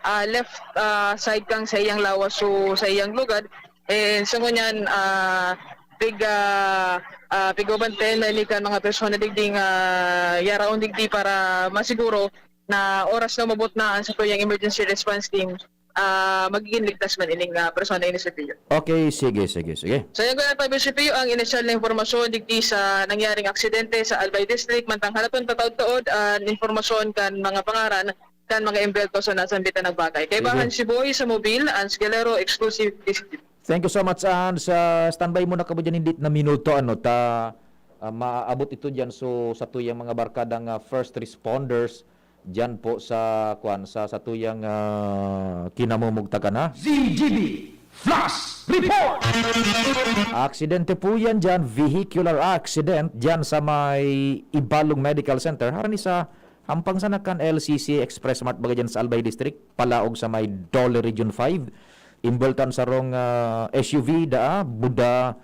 ah, left, ah, side kang sa iyang lawas, so sa iyang lugad. Eh, so ngunyan, ah, pig, ah, ah, pigbabantayan na ni kan mga persona digdi nga yaraon digdi para masiguro na oras na umabot na ang satuyang emergency response team, ah, magiging ligtas man ining, ah, persona ini, Sir Pio. Okay, sige, sige, sige. So, yan ko lang, Sir Pio, ang inisyal na impormasyon digdi sa nangyaring aksidente sa Albay District, mantang halaton tataod-taod ang impormasyon kan mga pangaran kan mga embelto sa nasambitan na bagay. Kaibahan si Boy sa Mobil, Ans Galero, exclusive D C T V. Thank you so much, Ans. Standby muna kamo dyan, hindi na minuto, ano, ta, ah, maabot ito dyan. So, satuyang mga barkadang, ah, first responders dyan po sa, kwan, sa satuyang, ah, kinamumugtakan, ha? Z G B Flash Report! Aksidente po yan dyan, vehicular accident dyan sa may Ibalong Medical Center. Harani sa hampang sana kan L C C Express Mart baga dyan sa Albay District, palaog sa may Dole Region five. Imbuwelto an sarong, ah, S U V daa, buda,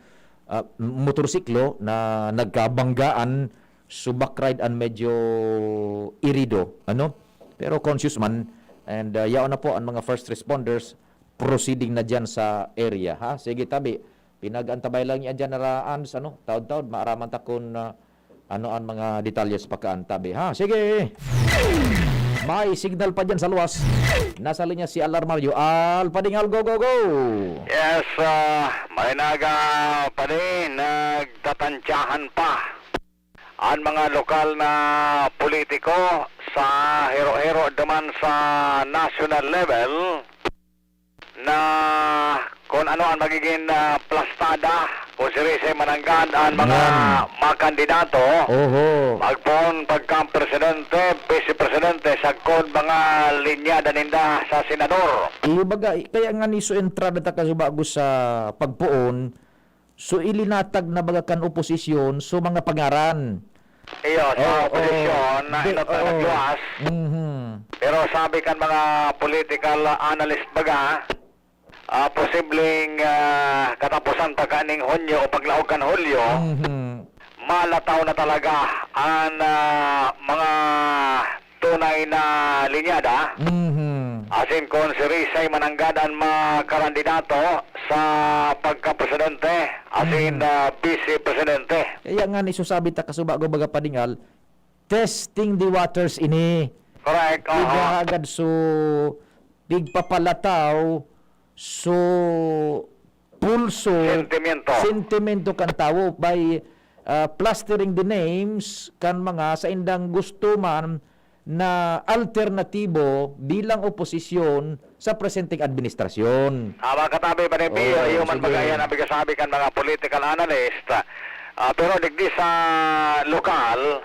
ah, motorsiklo na nagkabanggaan, so back ride an medyo irido, ano? Pero conscious man, and, ah, yaon na po ang mga first responders proceeding na dyan sa area, ha? Sige, tabi. Pinag-antabay lang niya dyan na Hans, ano, taod-taod, maaraman ta kun, ah, ano ang mga detalye sa pagkaantabi, ha? Sige! May signal pa dyan sa luwas. Nasa linya si Al Armario. Al Pading, Al, go, go, go! Yes, ah, may naga pa rin, nagtatantyahan pa. An mga lokal na politiko sa hero-hero duman sa national level na kun ano an magigin, ah, plastada, kun sirisay mananggad an mga Yan. mga kandidato, Oho. magpoon pagka presidente, vice presidente, sagkod mga linyada ninda sa senador. Iyo baga, kaya nga ni so entrada ta kasubago sa pagpoon, So, ilinatag na baga kan oposisyon so mga pangaran. Iyo, sa Oo, oposisyon na di- inot na oo. nagluwas. Mhm. Pero sabi kan mga political analyst baga, ah, posibleng, ah, katapusan pa kaning Hunyo o paglaog kan Hulyo, Mhm. malataw na talaga an, ah, mga tunay na linyada. Mhm. Asin kun sirisay mananggad an mga kandidato sa pagkapresidente, asin, Mhm. ah, bise presidente. Kaya nga ni susabi ta kasubago baga Pading Al, testing the waters ini. Correct, oo. Pighahagadso, pigpapalataw, so pulso, Sentimento. sentimento kan tawo by, ah, plastering the names kan mga saindang gusto man na alternatibo bilang oposisyon sa presenteng administrasyon. Ah, mga katabi, Panay Pio, Oo, iyo man sige. baga yan ang pigkasabi kan mga political analyst. Ah, pero digdi sa lokal,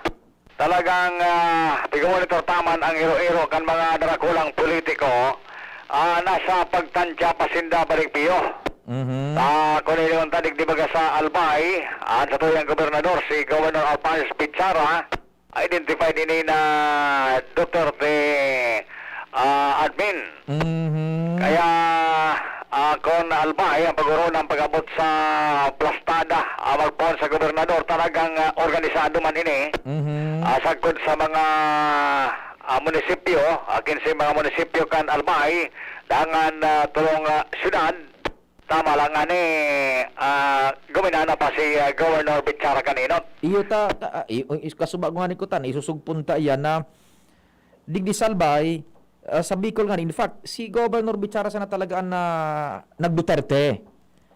talagang, ah, pigmonitor ta man ang iro-iro kan mga darakulang politiko, ah, nasa pagtantya pa sinda, Panay Pio. Mhm. Sa kun ini unta digdi baga sa Albay, an satuyang gobernador, si Governor Alphonsus Bichara, identified ini na Duterte, ah, admin. Mhm. Kaya, ah, kun Albay ang pag-orona ang pag-abot sa plastada, ah, magpoon sa gobernador, talagang, ah, organisado man ini. Mhm. Ah, sagkod sa mga, ah, munisipyo, ah, kinse mga munisipyo kan Albay, dangan, ah, tolong, ah, syudad, Tama lang ngani, ah, guminana pa si, ah, Governor Bichara kan inot. Iyo ta, ta, ah, i-, i-, kasubago ngani ko tan, isusugpon ta iyan na digdi sa Albay, ah, sa Bicol ngani. In fact, si Governor Bichara sana talaga an, ah, nag-Duterte.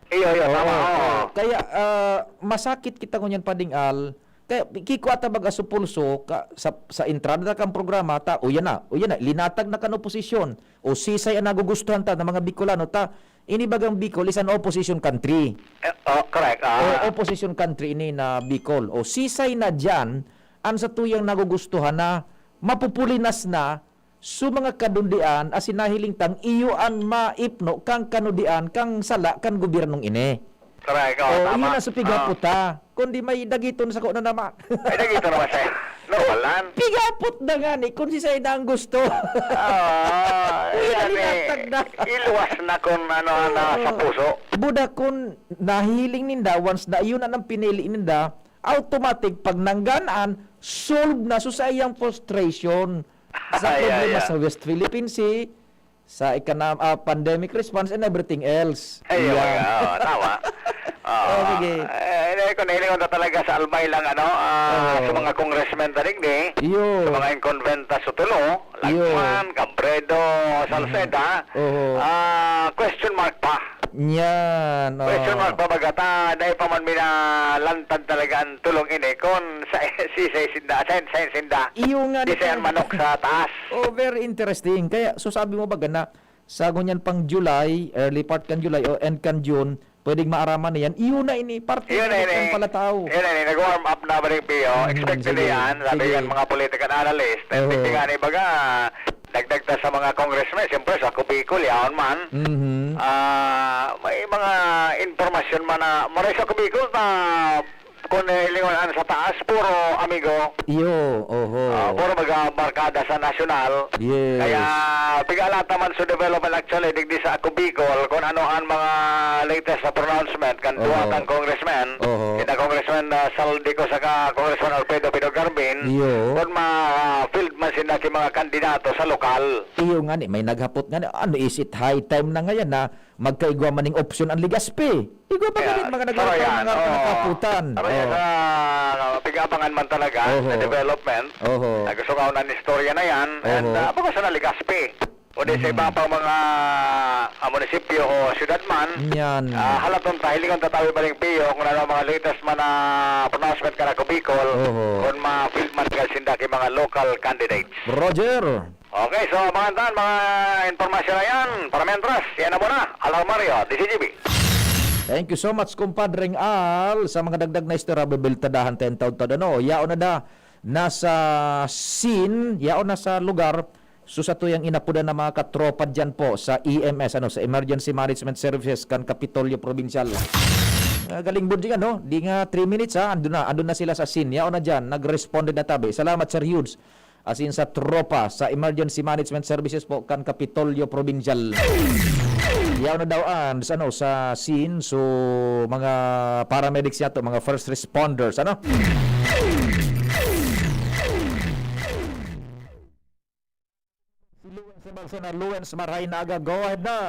Iyo, iyo, Oo, tama, oo. oo. Kaya, ah, masakit kita ngunyan, Pading Al, Kaya kikua ta baga sa pulso ka, sa, sa entrada ta kan programa ta, o yan na, o yan na, linatag na kan oposisyon, o sisay an nagugustuhan ta na mga Bicolano ta, ini bagang Bicol is an opposition country. Eh, oh, correct, ah. O opposition country ini na Bicol. O sisay na diyan an satuyang nagugustuhan na mapupulinas na So, mga kadundian, asin nahiling tang iyo an maipno kan kanudian kan sala kan gobyernong ini. Correct, oo, Oh, tama. Iyon ang supig Oo. haputa. Kundi may dagiton sako na nama. May dagiton naman sa'yo. Normal yan. Pighapot na nga ni, kung si Saida ang gusto. Oo, Uy, yan eh. alinatag na. Iluwas na kung ano na Oo. sa puso. Buda kung nahiling ninda, once na iyon na ang pinili ninda, automatic, pag nangganaan, solve na. So, sa iyang frustration, sa Ay, ay, problema ay. sa West Philippine Sea, sa econo-, ah, pandemic response and everything else. Ay, Yeah. okay, oo, tama. Oo. Oh, sige. Eh, hindi, kung nahiling ko na talaga sa Albay lang, ano, ah, Oo. sa mga congressman ta digdi, Iyo. sa mga incumbent ta sa tulo, Iyo. Lagman, Cabredo, Salceda, Mhm. Oo. ah, question mark pa. Yan, Question oo. mark pa baga ta, dai pa man minalantad talaga ang tulong ini, kun sa, si, sa sinda, sa, sa sinda. Iyo nga Di ni sa yan Tang. manok sa taas. Oh, very interesting. Kaya, so sabi mo baga na, sa ngunyan pang July, early part kan July o end kan June, pwedeng maaraman na yan. Iyo na ini, parte Iyo na na ini. ng palataw. Iyo na ini, nag-warm up na, Maring Pio. Mm, Expect sige, na yan, sabi sige. yan, mga political analyst. And Oo. tingnan, ibaga, dagdag ta sa mga congressman, siyempre, sa Cubicol, yaon man. Mhm. Ah, may mga impormasyon man na, maray sa Cubicol, ta, kung, eh, lingon an sa taas, puro amigo. Iyo, oho. Ah, puro mga barkada sa nasyonal. Yes. Kaya, pigalata man sa development actually, digdi sa Cubicol, kung ano ang mga latest na pronouncement kan Oo. duwa kang congressman, Oho. kina Congressman, ah, Saldico saka Congressman Alfredo Pino Garbin, Iyo. kung ma-field man sinda ki mga kandidato sa lokal. Iyo nga ni, may naghapot nga ni, ano, is it high time na ngayon na magkaigwa man ning opsyon ang Legazpi? Igwa ba Yeah, ganin mga so naglalakay, yan, mga oo. Panakaputan? Pero yan, Oo. ah, pig-abangan man talaga Oho. na development. Oho. Ay, gusto nga ng istorya na yan. And, Oho. ah, baka sa Legazpi. O di sa iba Oho. pang mga, ah, munisipyo o syudad man, Yan. ah, halaton ta, hilingon ta tabi baling Pio, kung ano ang mga latest man na pronouncement kan Ako Bicol, Oho. kung ma-field man ka sinda ki mga local candidates. Roger. Okay, so, abangan tan, mga impormasyon na yan. Para mientras, yan na muna. Alang Mario, D C G B. Thank you so much, kumpadreng Al, sa mga dagdag na istorya, bibiltadahan tayo taud-taud, ano. Yaon na da, nasa scene, yaon na sa lugar, so sa tuyang inapudan ng mga katropa dyan po sa E M S, ano, sa Emergency Management Services kan Kapitolyo Provincial. Ah, galing, Budjing, ano? Di nga three minutes, ha? Andun na, andun na sila sa scene. Yaon na dyan, nag-responded na tabi. Salamat, Sir Hughes. As in sa tropa sa Emergency Management Services po kan Kapitolyo Provincial. Yaw na daw an, sa, ano, sa scene, so, mga paramedics yato, mga first responders, ano? Si Lawrence Balsona, Lawrence, maray na aga, go ahead na.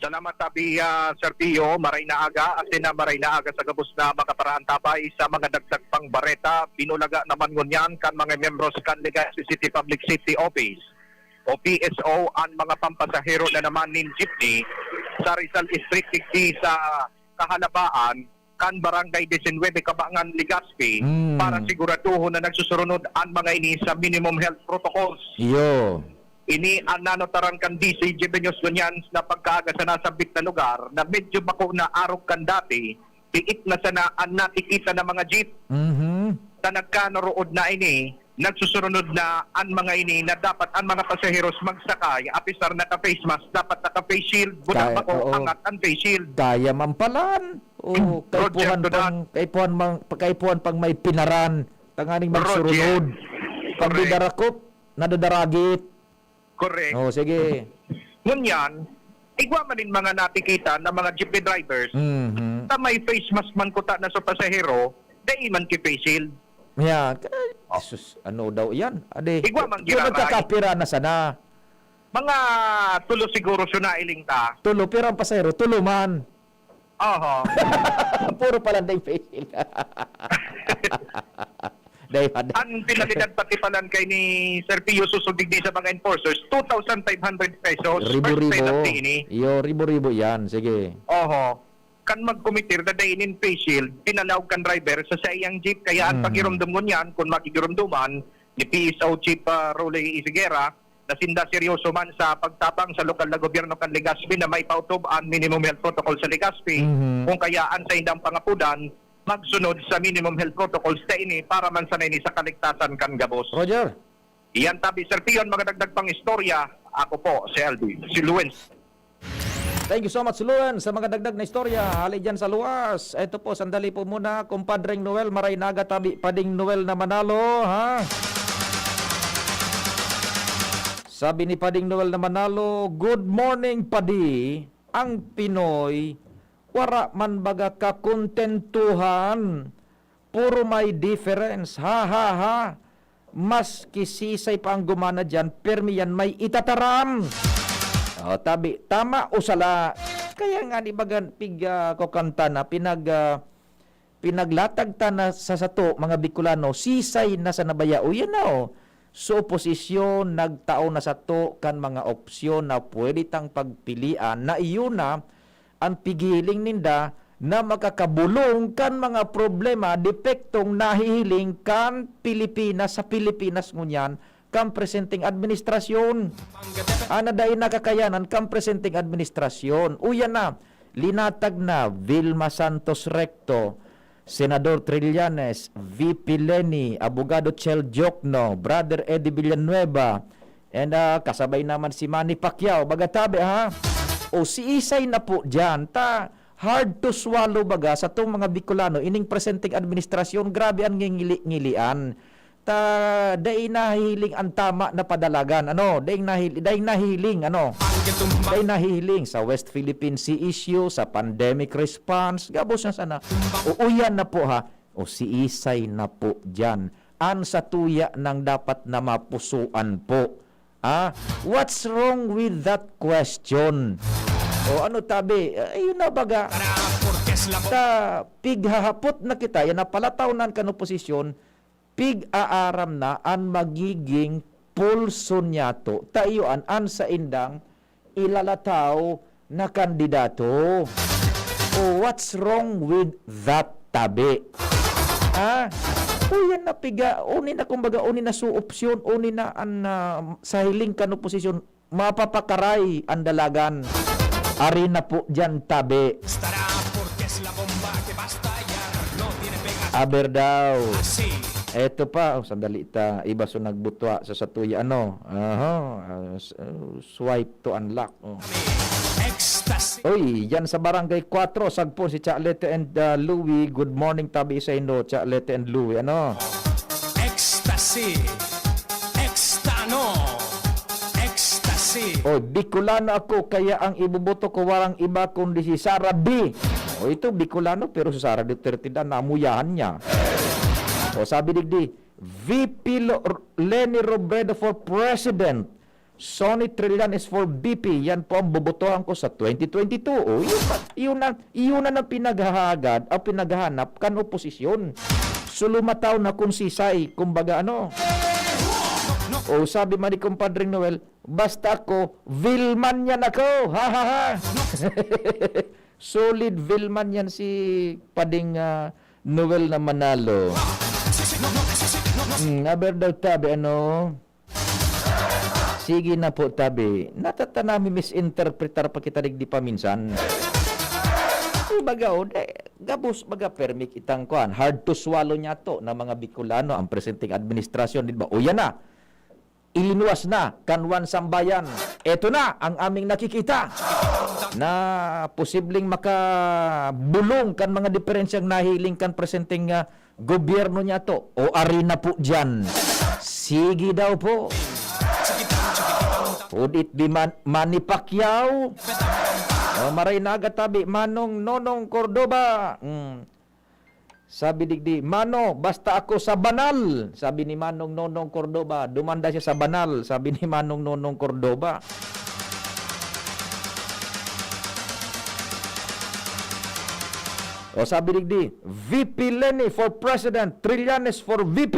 Salamat, Abi, ah, Sir Pio. Maray na aga, asin na maray na aga sa gabos na mga paraantabay sa mga dagdag pang bareta. Binulaga naman ngunyan kan mga miyembros kan Legazpi City Public Safety Office o P S O an mga pampasahero na naman nin jeepney sa Rizal Street digdi sa kahalabaan kan Barangay diecinuebe, Kabangan, Legazpi, Mm. para siguraduhon na nagsusurunod an mga ini sa minimum health protocols. Iyo. Ini an nanotaran kan D C Jimmy News Gunyans na pagkaaga sa nasambit na lugar na medyo bako na arog kan dati, piit na sana an natikita na mga jeep. Mhm. Sa nagkanurood na ini, nagsusurunod na an mga ini na dapat an mga pasaheros magsakay, apisar naka-face mask, dapat naka-face shield, buta Kaya, bako, oo. angat an face shield. Kaya man palan. Oo, Roger, kaipuhan to pang, that. kaipuhan mang, kaipuhan pang may pinaran. Tanganing Roger. magsurunod. Pag Correct. didarakop, nadadaragit. Correct. Oh, sige. Ngunyan, igwa man nin mga natikita na mga jeepney drivers, Mhm. ta may face mask man kuta na sa pasahero, dai man ki face shield. Yeah. Ay, Oh. Jesus, ano daw yan? Ade, Igwa mang kung giraray. nagkakapira na sana. Mga tulo siguro siya nailing ta. Tulo, pero ang pasahero, tulo man. Oho. Puro pala na yung face shield. Dahil Ang penalidad pati palan kay ni Sir Pio susubig di sa mga enforcers, two thousand five hundred pesos. Ribo-ribo. First penalty ini. Iyo, ribo-ribo yan. Sige. Oho. Kan magkomitir, dadainin face shield, pinalaog kan driver sa saiyang jeep. Kaya ang Mhm. pagirumdom ngunyan, kung magigirumduman, ni P S O Chief, ah, Rolly Isigera, na sinda seryoso man sa pagtabang sa lokal na gobyerno kan Legazpi na maipautob an minimum health protocol sa Legazpi. Mhm. Kung kaya an saindang pangapudan, magsunod sa minimum health protocols ta ini para man sana ini sa kaligtasan kan gabos. Roger. Iyan tabi, Sir Pion, mga dagdag pang istorya. Ako po, si L B, si Luwens. Thank you so much, Luan, sa mga dagdag na istorya. Hali dyan sa luwas. Eto po, sandali po muna. Kumpadreng Noel, maray na aga tabi. Pading Noel na Manalo, ha? Sabi ni Pading Noel na Manalo, "Good morning, Padi. Ang Pinoy, wara man baga kakontentuhan." Puro may difference. Ha, ha, ha. Maski sisay pa ang gumana diyan, permi yan may itataram. O, tabi, tama o sala? Kaya nga, di ba, gan-, pig, ah, ko kanta na, pinag, ah, pinaglatag ta na sa sato, mga Bicolano, sisay na sa nabaya. O, yan na, o. So, oposisyon, nagtao na sato kan mga opsyon na pwede tang pagpilian na iyo na, an pighihiling ninda na makakabolong kan mga problema, depektong nahihiling kan Pilipinas sa Pilipinas ngunyan kan presenteng administrasyon. Ana dai na kakayanan kan presenteng administrasyon. Uya na, linatag na Vilma Santos Recto, Senador Trillanes, V P Leni, Abogado Chel Diokno, Brother Eddie Villanueva, and, ah, kasabay naman si Manny Pacquiao. Baga tabi, ha? O si Isay na po diyan, ta hard to swallow baga sa tong mga Bicolano, ining presenteng administrasyon, grabe ang ngingili-ngilian. Ta, dai nahihiling ang tama na padalagan. Ano? Dai nahil-, dai nahihiling, ano? Dai nahihiling sa West Philippine Sea issue, sa pandemic response. Gabos na sana. O, uyan na po, ha? O si Isay na po diyan. an satuya nang dapat na mapusoan po? Ah, what's wrong with that question? O ano tabi? Eh, yun na baga. Ta, pighahapot na kita, yan na palatawnan kan oposisyon, pig-aaram na an magiging pulso niyato. Ta iyo an, an saindang ilalataw na kandidato. O what's wrong with that tabi? Ha? O yan na piga, uni na kumbaga, uni na su opsyon, uni na an, ah, sa hiling kan oposisyon, mapapakaray an dalagan. Ari na po diyan tabi. Aber daw. Eto pa, oh, sandali ta. Iba so nagbutwa sa satuya, ano? Aha, ah, s-, uh, swipe to unlock. Oh. Ecstasy. Oy, yan sa Barangay Cuatro, sagpon si Cha Lete and, uh, Louie. Good morning, tabi sa indo, Cha Lete and Louie. Ano? Ecstasy. Extano. Ecstasy. Oy, Bicolano ako, kaya ang iboboto ko warang iba kundi si Sara B. O ito, Bicolano, pero si Sara Duterte na, namuyahan niya. O sabi digdi, V P Lo-, Leni Robredo for President. Sonny Trillanes for V P, yan po ang bobotohan ko sa twenty twenty-two. O, yun na, yun na, yun na ang pinaghahagad, ang pinaghahanap kan oposisyon. Sulumataw na kung sisay, kumbaga ano. O, sabi man ni Compadre Noel, "Basta ako, Vilman yan ako! Ha, ha, ha!" Solid Vilman yan si Pading, ah, Noel na Manalo. Hmm, aber daw tabi, ano? Sige na po, tabi. Natatanami misinterpretar pa kita digdi paminsan. Kumbaga, o, de, gabos, baga, permi kitang kuan. Hard to swallow niya to na mga Bicolano ang presenteng administrasyon, di ba? O, yan na. Ilinuwas na kan Juan Sambayan. Eto na ang aming nakikita na posibleng makabulong kan mga diferensyang nahiling kan presenteng, ah, gobyerno niya to. O, ari na po diyan. Sige daw po. Would it be Man-, Manny Pacquiao? O, maray na aga tabi, Manong Nonong Cordoba. Mm. Sabi digdi, "Mano, basta ako sa banal." Sabi ni Manong Nonong Cordoba, dumanda siya sa banal. Sabi ni Manong Nonong Cordoba. O sabi digdi, "V P Leni for President, Trillanes for V P."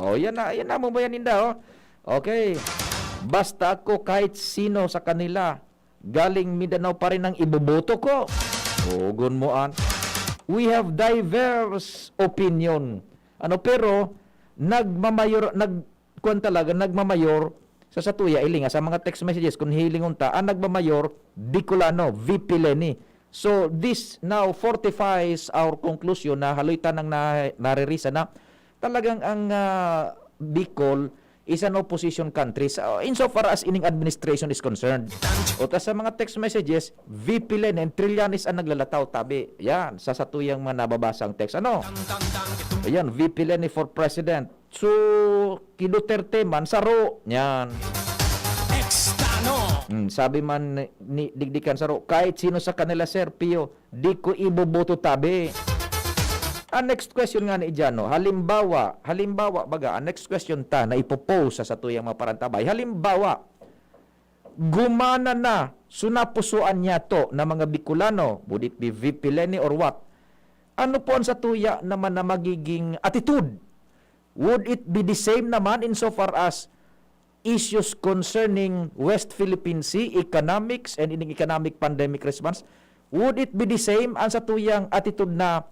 O, yan na, yan na, mambayan ninda, oh. Okay. Basta ako kahit sino sa kanila, galing Mindanao pa rin ang iboboto ko. Ogon mo an. We have diverse opinion. Ano, pero nagmamayor, nag-, kuwan talaga, nagmamayor sa satuya, ilinga sa mga text messages, kung hilingon ta, ang nagmamayor, Bicolano, V P Leni. So, this now fortifies our conclusion na haloy tanang na, naririsa na talagang ang, ah, Bicol is an opposition country sa, insofar as ining administration is concerned. O ta sa mga text messages, V P Leni and Trillanes ang naglalataw, tabi. Yan, sa satuyang mga nababasang text. Ano? Ayan, V P Leni for President. So, ki Duterte man, saro. Yan. Extano. Hmm, sabi man ni, ni Digdikan Saro, "Kahit sino sa kanila, Sir Pio, di ko iboboto tabi." Ang next question nga ni Jano, halimbawa, halimbawa, baga, ang next question ta na ipopose sa satuyang mga parantabay. Halimbawa, gumana na, sunapusuan niya to na mga Bicolano, would it be V P Leni or what? Ano po ang satuya naman na magiging attitude? Would it be the same naman insofar as issues concerning West Philippine Sea, economics, and ining economic pandemic response? Would it be the same ang satuyang attitude na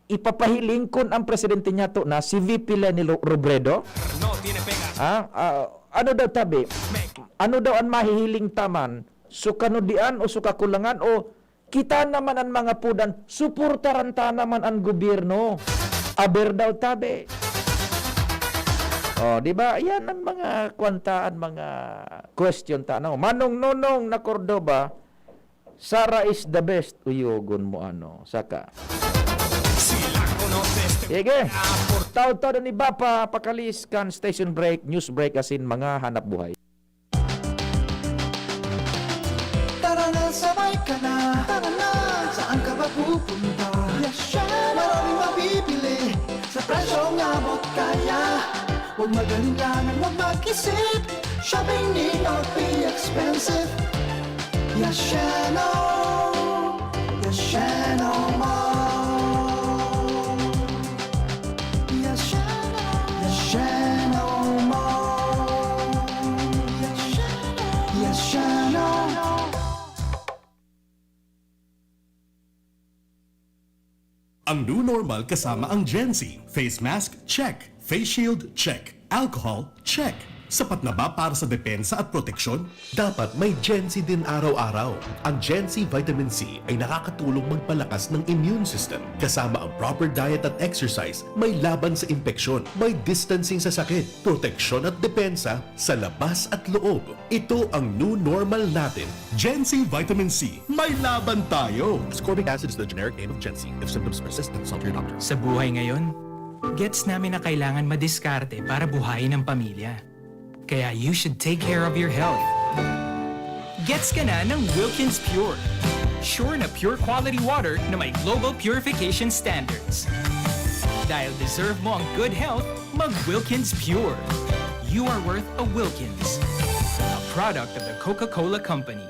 ipapahiling kun ang presidente niya to na si V P Leni Lo-, Robredo? No tiene pegas. Ha? Ah, ano daw tabi? Ano daw ang mahihiling taman? Sukanudian o sukakulangan o kita naman an mga pudan, suportaran ta naman an gobyerno. Aber daw tabi. Oh, di ba? Yan ang mga kwan ta, ang mga question ta, no? Manong Nonong na Cordova, Sara is the best. Uyogon mo, ano, saka. Sige. Taud-taud ni Bapa, pakalis kan station break, news break, asin mga hanap buhay. Tara na, sabay ka na. Tara na, saan ka ba pupunta? Maraming mabibili sa presyong abot kaya. Kung magaling ka na, huwag mag-isip. Shopping need not be expensive. Yashano, Yashano Mall. Yashano, Yashano Mall. Yashano, Yashano. Ang new normal kasama ang Gen Z. Face mask, check. Face shield, check. Alcohol, check. Sapat na ba para sa depensa at proteksyon? Dapat may Gen Z din araw-araw. Ang Gen Z Vitamin C ay nakakatulong magpalakas ng immune system. Kasama ang proper diet at exercise, may laban sa impeksyon, may distancing sa sakit, proteksyon at depensa sa labas at loob. Ito ang new normal natin. Gen Z Vitamin C, may laban tayo! Ascorbic acid is the generic name of Gen Z. If symptoms persist, consult your doctor. Sa buhay ngayon, gets namin na kailangan madiskarte para buhayin ang pamilya. Kaya you should take care of your health. Gets ka na ng Wilkins Pure. Sure na pure quality water na may global purification standards. Dahil deserve mo ang good health, mag Wilkins Pure. You are worth a Wilkins. A product of the Coca-Cola Company.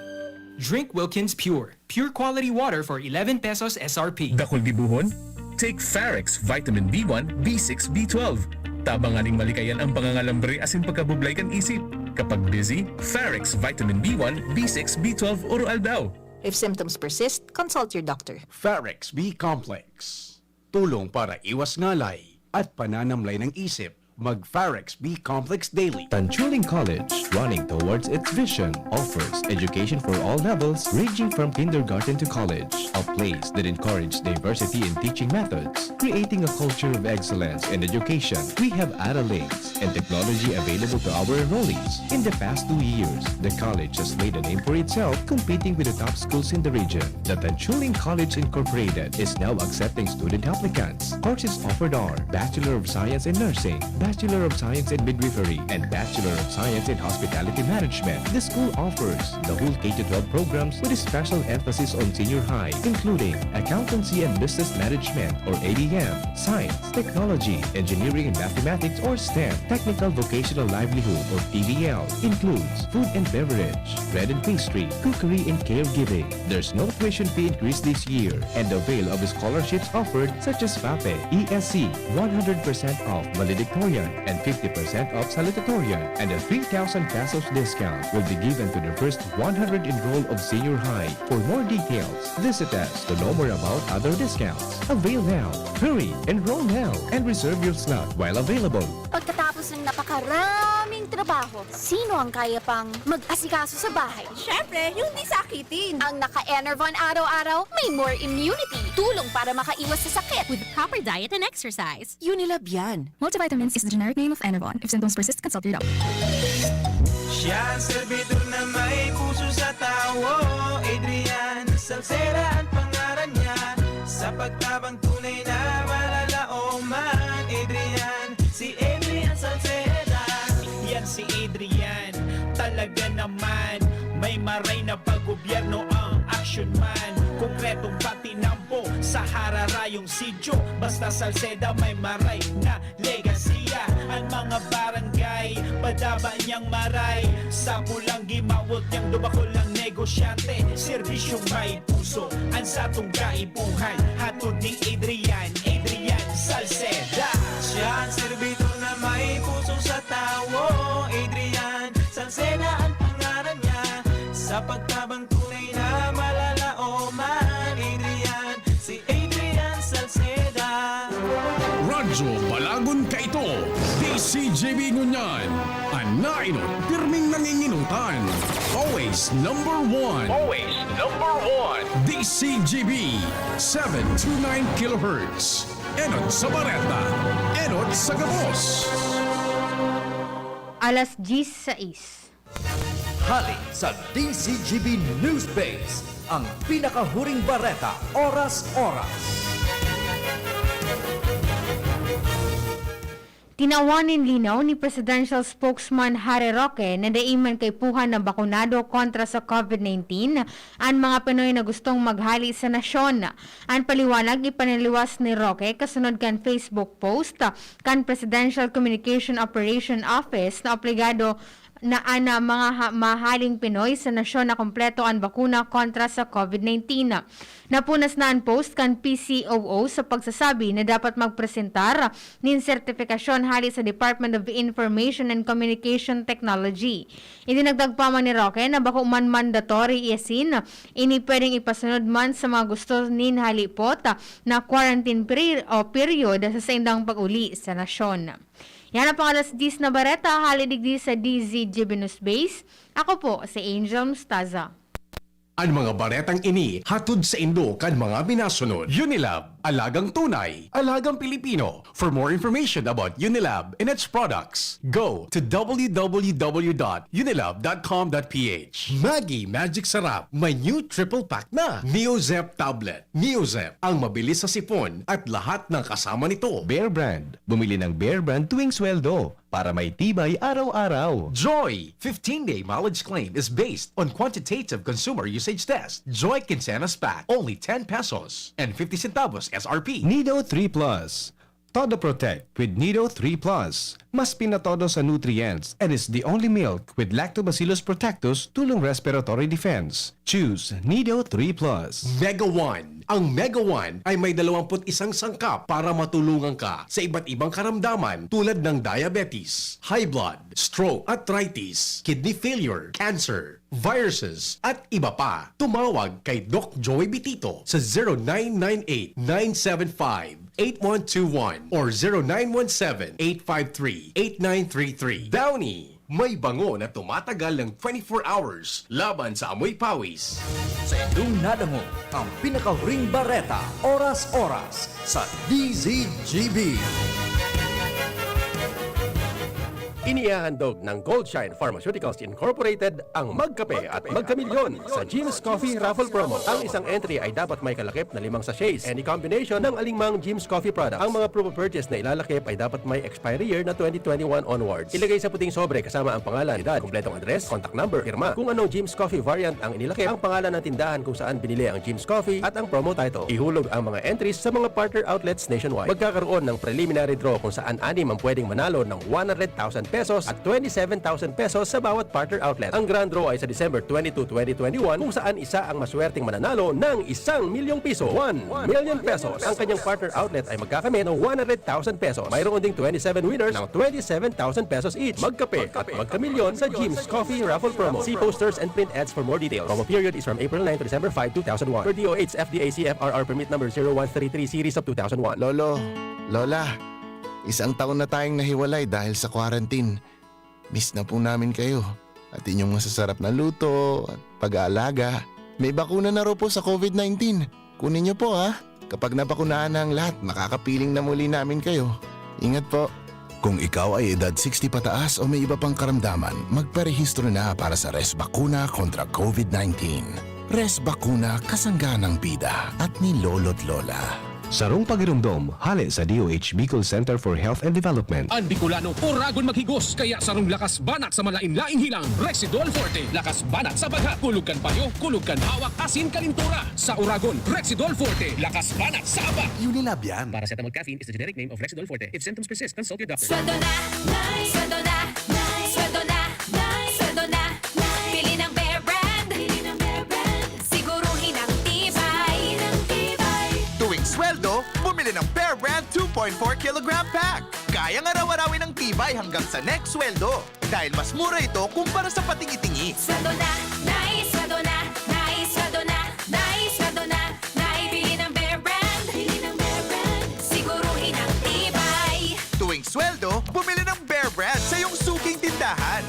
Drink Wilkins Pure. Pure quality water for eleven pesos S R P. Dakul gibohon? Take Farex Vitamin B one, B six, B twelve. Tabang nganing malikayan ang pangangalambre asin pagkabublay kan isip. Kapag busy, Farex Vitamin B one, B six, B twelve oro-aldaw. If symptoms persist, consult your doctor. Farex B Complex. Tulong para iwas ngalay at pananamlay ng isip. Mag Farex B Complex Daily. Tanchuling College, running towards its vision, offers education for all levels, ranging from kindergarten to college. A place that encourages diversity in teaching methods, creating a culture of excellence in education. We have Adelaide and technology available to our enrollees. In the past two years, the college has made a name for itself, competing with the top schools in the region. The Tanchuling College Incorporated is now accepting student applicants. Courses offered are Bachelor of Science in Nursing, Bachelor of Science in Midwifery, and Bachelor of Science in Hospitality Management. The school offers the whole K to twelve programs with a special emphasis on senior high, including Accountancy and Business Management or A B M, Science, Technology, Engineering and Mathematics or STEM, Technical Vocational Livelihood or T V L, includes food and beverage, bread and pastry, cookery and caregiving. There's no tuition fee increase this year, and avail of scholarships offered such as FAPE, E S C, one hundred percent off valedictorian and fifty percent off salutatorian, and a three thousand pesos discount will be given to the first one hundred enrolled of senior high. For more details, visit us to know more about other discounts. Avail now. Hurry! Enroll now and reserve your slot while available. Pagkatapos ng napakaraming trabaho, sino ang kaya pang mag-asikaso sa bahay? Siyempre, yung di sakitin. Ang naka-Enervon araw-araw, may more immunity. Tulong para makaiwas sa sakit. With proper diet and exercise. Unilab yan. Multivitamins is the generic name of Enervon. If symptoms persist, consult your doctor. Siya ang servidor na may puso sa tawo. Adrian Salceda ang pangaran niya. Sa pagtabang tunay na malalaoman. Adrian, si Adrian Salceda. Yan si Adrian, talaga naman. May maray na pag-gobyerno ang action man. Konkretong patinampo sa hararayong sityo. Basta Salceda may maray na legasiya. Ang mga barangay, padaba niyang maray. Sa pulang gimawot niyang dumakol ang negosyante. Serbisyong may puso, ang satong kaipuhan. Hatod ni Adrian, Adrian Salceda. Siya ang servidor na may puso sa tawo. Adrian Salceda ang pangaran niya. Sa pagtabang tunay na malalaoman. Adrian, si Adrian Salceda. Radyo Balagon kaito, D C G B ngunyan. An naenot, pirming nanginginutan. Always number one. Always number one. D C G B, seven two nine kilohertz. Enot sa bareta, enot sa gabos. Alas diyes sais. Hali sa D C G B News Base, ang pinakahuring bareta, oras-oras. Tinawan nin linaw ni Presidential Spokesman Harry Roque na dai man kaipuhan na bakunado kontra sa COVID nineteen an mga Pinoy na gustong maghali sa nasyon. An paliwanag ipinaliwas ni Roque kasunod kan Facebook post kan Presidential Communication Operation Office na obligado na an mga ha- mahaling Pinoy sa nasyon na kompleto an bakuna kontra sa COVID nineteen. Napunas na an post kan P C O O sa pagsasabi na dapat magpresentar nin sertifikasyon hali sa Department of Information and Communication Technology. Idinagdag pa man ni Roque na bako man mandatory asin ini pwedeng ipasunod man sa mga gusto nin halipot na quarantine peri- o period sa saindang pag-uli sa nasyon. Yan ang pang alas diyes na bareta, hali digdi sa D Z G B News Base. Ako po si Angel Mustaza. An mga baretang ini hatod saindo kan mga minasunod. Unilab, alagang tunay, alagang Pilipino. For more information about Unilab and its products, go to w w w dot unilab dot com dot p h. Maggi Magic Sarap, may new triple pack na. Neozep Tablet. Neozep, ang mabilis sa sipon at lahat ng kasama nito. Bear Brand. Bumili ng Bear Brand tuwing sweldo para may tibay araw-araw. Joy! fifteen-day mileage claim is based on quantitative consumer usage test. Joy Quincenas Pack, only ten pesos and fifty centavos S R P. Nido three Plus. Todo Protect with Nido three Plus. Mas pinatodo sa nutrients and is the only milk with Lactobacillus protectus tulong respiratory defense. Choose Nido three Plus. Mega One. Ang Mega One ay may dalawampu't isang sangkap para matulungan ka sa iba't ibang karamdaman tulad ng diabetes, high blood, stroke, arthritis, kidney failure, cancer, viruses, at iba pa. Tumawag kay Doc Joey Bitito sa zero nine nine eight nine seven five eight one two one or zero nine one seven eight five three eight nine three three. Downy, may bango na tumatagal ng twenty-four hours laban sa amoy pawis. Sa indong nadangog ang pinakahuring bareta, oras-oras, sa D Z G B. Inihahandog ng Goldshine Pharmaceuticals Incorporated ang Magkape at Magkamilyon sa Jim's Coffee Raffle Promo. Ang isang entry ay dapat may kalakip na limang sachets, any combination ng alingmang Jim's Coffee product. Ang mga promo purchase na ilalakip ay dapat may expiry year na twenty twenty-one onwards. Ilagay sa puting sobre kasama ang pangalan, edad, kompletong address, contact number, pirma. Kung anong Jim's Coffee variant ang inilakip, ang pangalan ng tindahan kung saan binili ang Jim's Coffee at ang promo title. Ihulog ang mga entries sa mga partner outlets nationwide. Magkakaroon ng preliminary draw kung saan anim ang pwedeng manalo ng one hundred thousand pesos at twenty-seven thousand pesos sa bawat partner outlet. Ang grand draw ay sa December twenty-two, twenty twenty-one, kung saan isa ang maswerteng mananalo ng isang milyong piso, one million pesos. Ang kanyang partner outlet ay magkakamit ng one hundred thousand pesos. Mayroon ding twenty-seven winners ng twenty-seven thousand pesos each. Magkape at magkamilyon sa Jim's Coffee Raffle Promo. See posters and print ads for more details. Promo period is from April nine to December five, two thousand one. Per D O H F D A C F R R Permit Number zero one three three Series of two thousand one. Lolo, Lola, isang taon na tayong nahiwalay dahil sa quarantine. Miss na po namin kayo at inyong masasarap na luto at pag-aalaga. May bakuna na raw po sa COVID nineteen. Kunin niyo po, ha. Kapag nabakunahan na ang lahat, makakapiling na muli namin kayo. Ingat po. Kung ikaw ay edad sixty pataas o may iba pang karamdaman, magparehistro na para sa Res Bakuna kontra COVID nineteen. Res Bakuna, kasangga ng bida at ni Lolo't Lola. Sarong pagiromdom, hale sa D O H Bicol Center for Health and Development. An Bicolano, oragon maghigos, kaya sarong lakas banat sa malain-laing hilang, Rexidol Forte. Lakas banat sa bagha, kulog kan payo, kulog kan hawak, asin kalintura. Sa oragon, Rexidol Forte. Lakas banat sa aba. Unilab yan. Paracetamol caffeine is the generic name of Rexidol Forte. If symptoms persist, consult your doctor. Sweldo na, Nay! Sweldo na, Nay! Sweldo na, Nay! Sweldo na, Nay! Bili ng Bear Brand! Bili ng Bear Brand! Siguruhin ang tibay! Ang tibay! Tuwing sweldo, bumili ng Bear Brand two point four kilogram pack. Kayang araw-arawin ang tibay hanggang sa next sweldo. Dahil mas mura ito kumpara sa patingi-tingi. Sweldo na, Nay! Sweldo na, Nay! Sweldo na, Nay! Sweldo na, Nay! Bili ng Bear Brand! Bili ng Bear Brand! Siguruhin ang tibay! Tuwing sweldo, bumili ng Bear Brand sa iyong suking tindahan.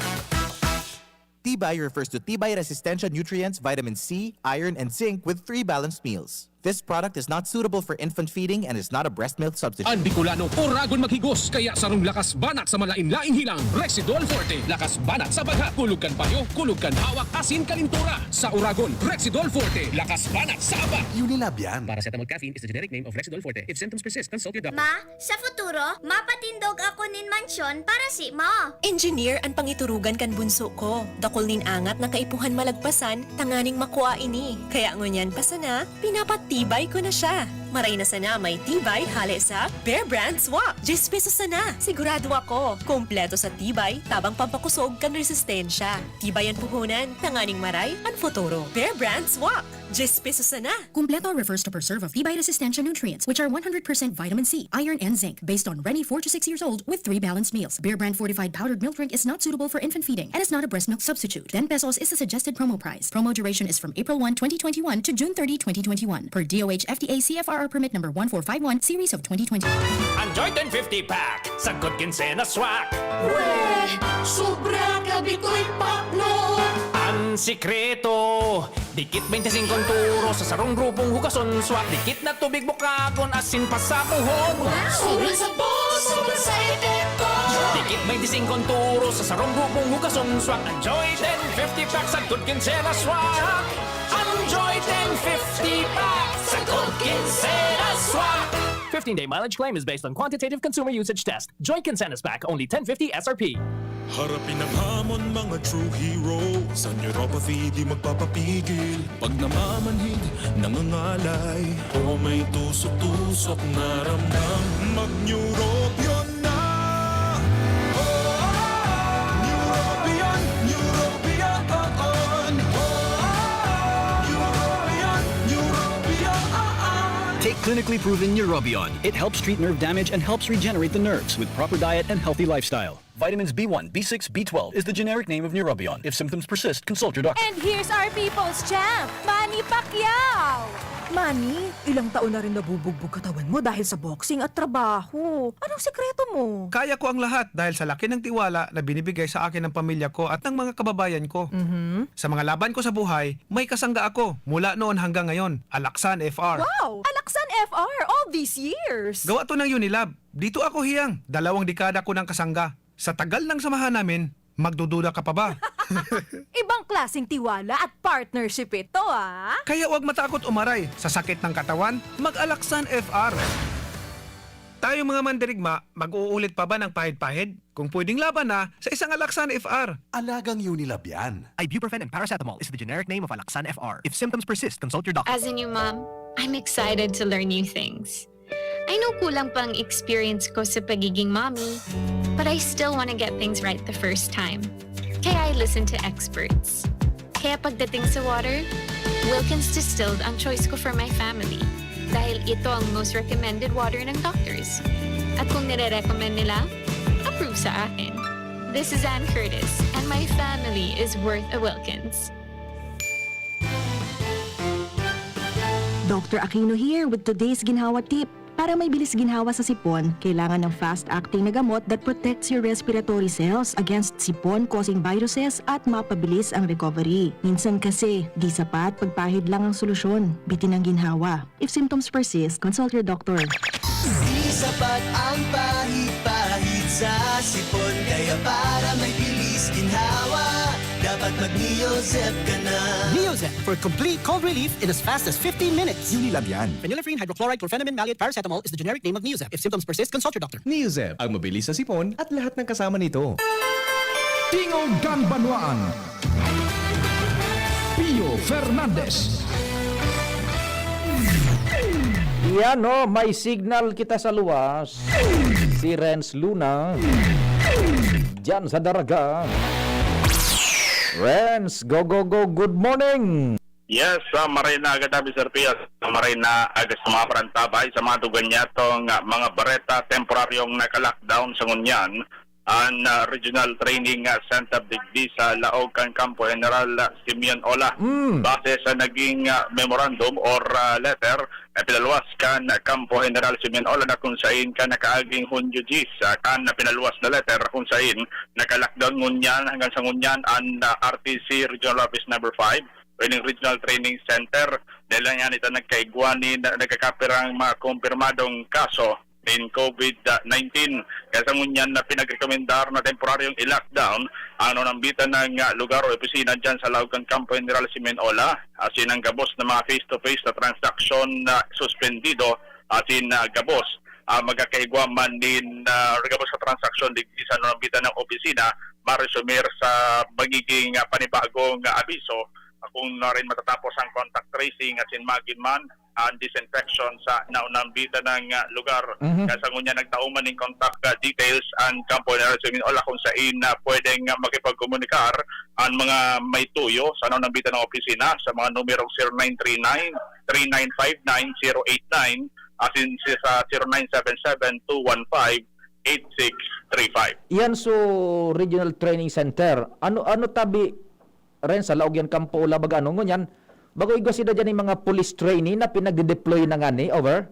Tibay refers to tibay resistensya nutrients, vitamin C, iron, and zinc with three balanced meals. This product is not suitable for infant feeding and is not a breast milk substitute. An Bicolano, oragon maghigos, kaya sarong lakas banat sa malain-laing hilang, Residol Forte. Lakas banat sa bagha, kulog kan payo, kulog kan hawak, asin kalintura. Sa oragon, Residol Forte. Lakas banat sa aba. Unilab yan. Paracetamol caffeine is the generic name of Residol Forte. If symptoms persist, consult your doctor. Ma, sa futuro, mapatindog ako nin mansyon para si mo. Engineer an pangiturugan kan bunso ko. Dakul nin angat na kaipuhan malagpasan tanganing makua ini. Kaya ngunyan pa sana, pinapatibay ko na siya. Maray na sana may tibay hale sa Bear Brand Swak. Diyes pesos sana. Sigurado ako, kompleto sa tibay, tabang pampakosog kan resistensya. Tibay an puhunan, tanganing maray an futuro. Bear Brand Swak. Diyes pesos sana. Kumpleto refers to preserve of tibay resistensya nutrients, which are one hundred percent vitamin C, iron, and zinc, based on Reni four to six years old with three balanced meals. Bear Brand fortified powdered milk drink is not suitable for infant feeding and is not a breast milk substitute. Ten pesos is the suggested promo price. Promo duration is from April one, twenty twenty-one to June thirty, twenty twenty-one, per D O H F D A C F R R permit number one four five one, series of twenty twenty. Enjoy ten fifty pack sa Good Quincena Swak. Weh! Sobra ka bitoy pakno! Ang sikreto, dikit twenty-five turo sa sarong grupong hugason swak. Dikit na tubig bukagon asin pasapuhon. Sobrang sabon, sobrang sa epekto! Dikit twenty-five turo sa sarong grupong hugason swak. Enjoy ten fifty pack sa Good Quincena Swak. Enjoy ten fifty pack sa Good Quincena Swak. Fifteen-day mileage claim is based on quantitative consumer usage test. Joy Quincena's pack, only ten fifty S R P. Harapin ang hamon, mga true heroes. Ang neuropathy di magpapapigil. Pag namamanhid, nangangalay, o may tusok-tusok na ramdam, mag-Neurobion na! Oh, Neurobion, Neurobion, oh, oh. Neurobion, Neurobion, Neurobion, oh, oh. Take clinically proven Neurobion. It helps treat nerve damage and helps regenerate the nerves with proper diet and healthy lifestyle. Vitamins B one, B six, B twelve is the generic name of Neurobion. If symptoms persist, consult your doctor. And here's our people's champ, Manny Pacquiao! Manny, ilang taon na rin nabubugbog katawan mo dahil sa boxing at trabaho. Anong sekreto mo? Kaya ko ang lahat dahil sa laki ng tiwala na binibigay sa akin ng pamilya ko at ng mga kababayan ko. Mhm. Sa mga laban ko sa buhay, may kasangga ako mula noon hanggang ngayon, Alaksan F R. Wow! Alaksan F R all these years! Gawa to ng Unilab. Dito ako hiyang, dalawang dekada ko ng kasangga. Sa tagal ng samahan namin, magdududa ka pa ba? Ibang klaseng tiwala at partnership ito, ah! Kaya huwag matakot umaray sa sakit ng katawan, mag-Alaksan F R. Tayong mga mandirigma, mag-uulit pa ba ng pahid-pahid? Kung pwedeng laban na, sa isang Alaksan F R. Alagang Unilab yan. Ibuprofen and paracetamol is the generic name of Alaksan F R. If symptoms persist, consult your doctor. As a new mom, I'm excited to learn new things. I know kulang pa ang experience ko sa pagiging mommy, but I still want to get things right the first time. Kaya I listen to experts. Kaya pagdating sa water, Wilkins Distilled ang choice ko for my family. Dahil ito ang most recommended water ng doctors. At kung nire-recommend nila, approve sa akin. This is Ann Curtis, and my family is worth a Wilkins. Doctor Aquino here with today's ginhawa tip. Para may bilis ginhawa sa sipon, kailangan ng fast-acting na gamot that protects your respiratory cells against sipon-causing viruses at mapabilis ang recovery. Minsan kasi, di sapat pagpahid lang ang solusyon. Bitin ang ginhawa. If symptoms persist, consult your doctor. Di sapat ang pahid-pahid sa sipon, kaya para may bilis ginhawa, dapat mag-Neozep ka na. Neozep for complete cold relief in as fast as fifteen minutes. Unilab yan. Phenylephrine, hydrochloride, chlorphenamine maleate, paracetamol is the generic name of Neozep. If symptoms persist, consult your doctor. Neozep, ang mabilis sa sipon at lahat ng kasama nito. Tingog kan Banwaan. Pio Fernandez. Yan, no, may signal kita sa luwas. Si Renz Luna. Diyan sa Daraga. Renz, go, go, go. Good morning. Yes, uh, maray na agad abi, Sir Pias. Maray na agad sa mga parantabay sa mga dugan niya tong uh, mga bareta temporaryong naka-lockdown sa ngunyan. An uh, Regional Training uh, Center digdi sa laog kan Kampo General uh, Simeon Ola. Mm. Base sa naging uh, memorandum or uh, letter na pinalwas kan Kampo General Simeon Ola na kung sain kan nakaaging Hunyo diyes uh, kan pinalwas na letter kung sain naka-lockdown ngunyan hanggang sa ngunyan an uh, R T C Regional Office Number five ining Regional Training Center. Dahil lang yan ito nagkaigwa ni na, nagkakapirang mga kumpirmadong kaso nin COVID nineteen. Kaya sa ngunyan na pinagrekomendar na temporaryong i-lockdown ang nanambitan ng, ah, lugar o opisina dyan sa laog kan Kampo General Simeon Ola, asin ang gabos na mga face-to-face na transaksyon na suspendido, asin, ah, gabos, ah, magkakaigwa man nin, ah, gabos sa transaksyon digdi sa nanambitan ng opisina, maresumir sa magiging, ah, panibagong, ah, abiso, ah, kung na rin matatapos ang contact tracing asin magin man ang disinfection sa naunambitan ng, ah, lugar. Mhm. Kaya sa ngunyan nagtao man ning contact, ah, details ang Kampo General Simeon Ola kung sain na pwedeng, ah, makipagkomunikar ang mga may tuyo sa naunambitan ng opisina sa mga numerong zero nine three nine, three nine five nine, zero eight nine, asin si, sa zero nine seven seven two one five eight six three five. Yan so Regional Training Center. Ano, ano tabi, Ren, sa laog yan Kampo Ola, baga ano ngunyan? Bago igwa sila dyan yung mga police trainee na pinag-deploy na nga ni, over?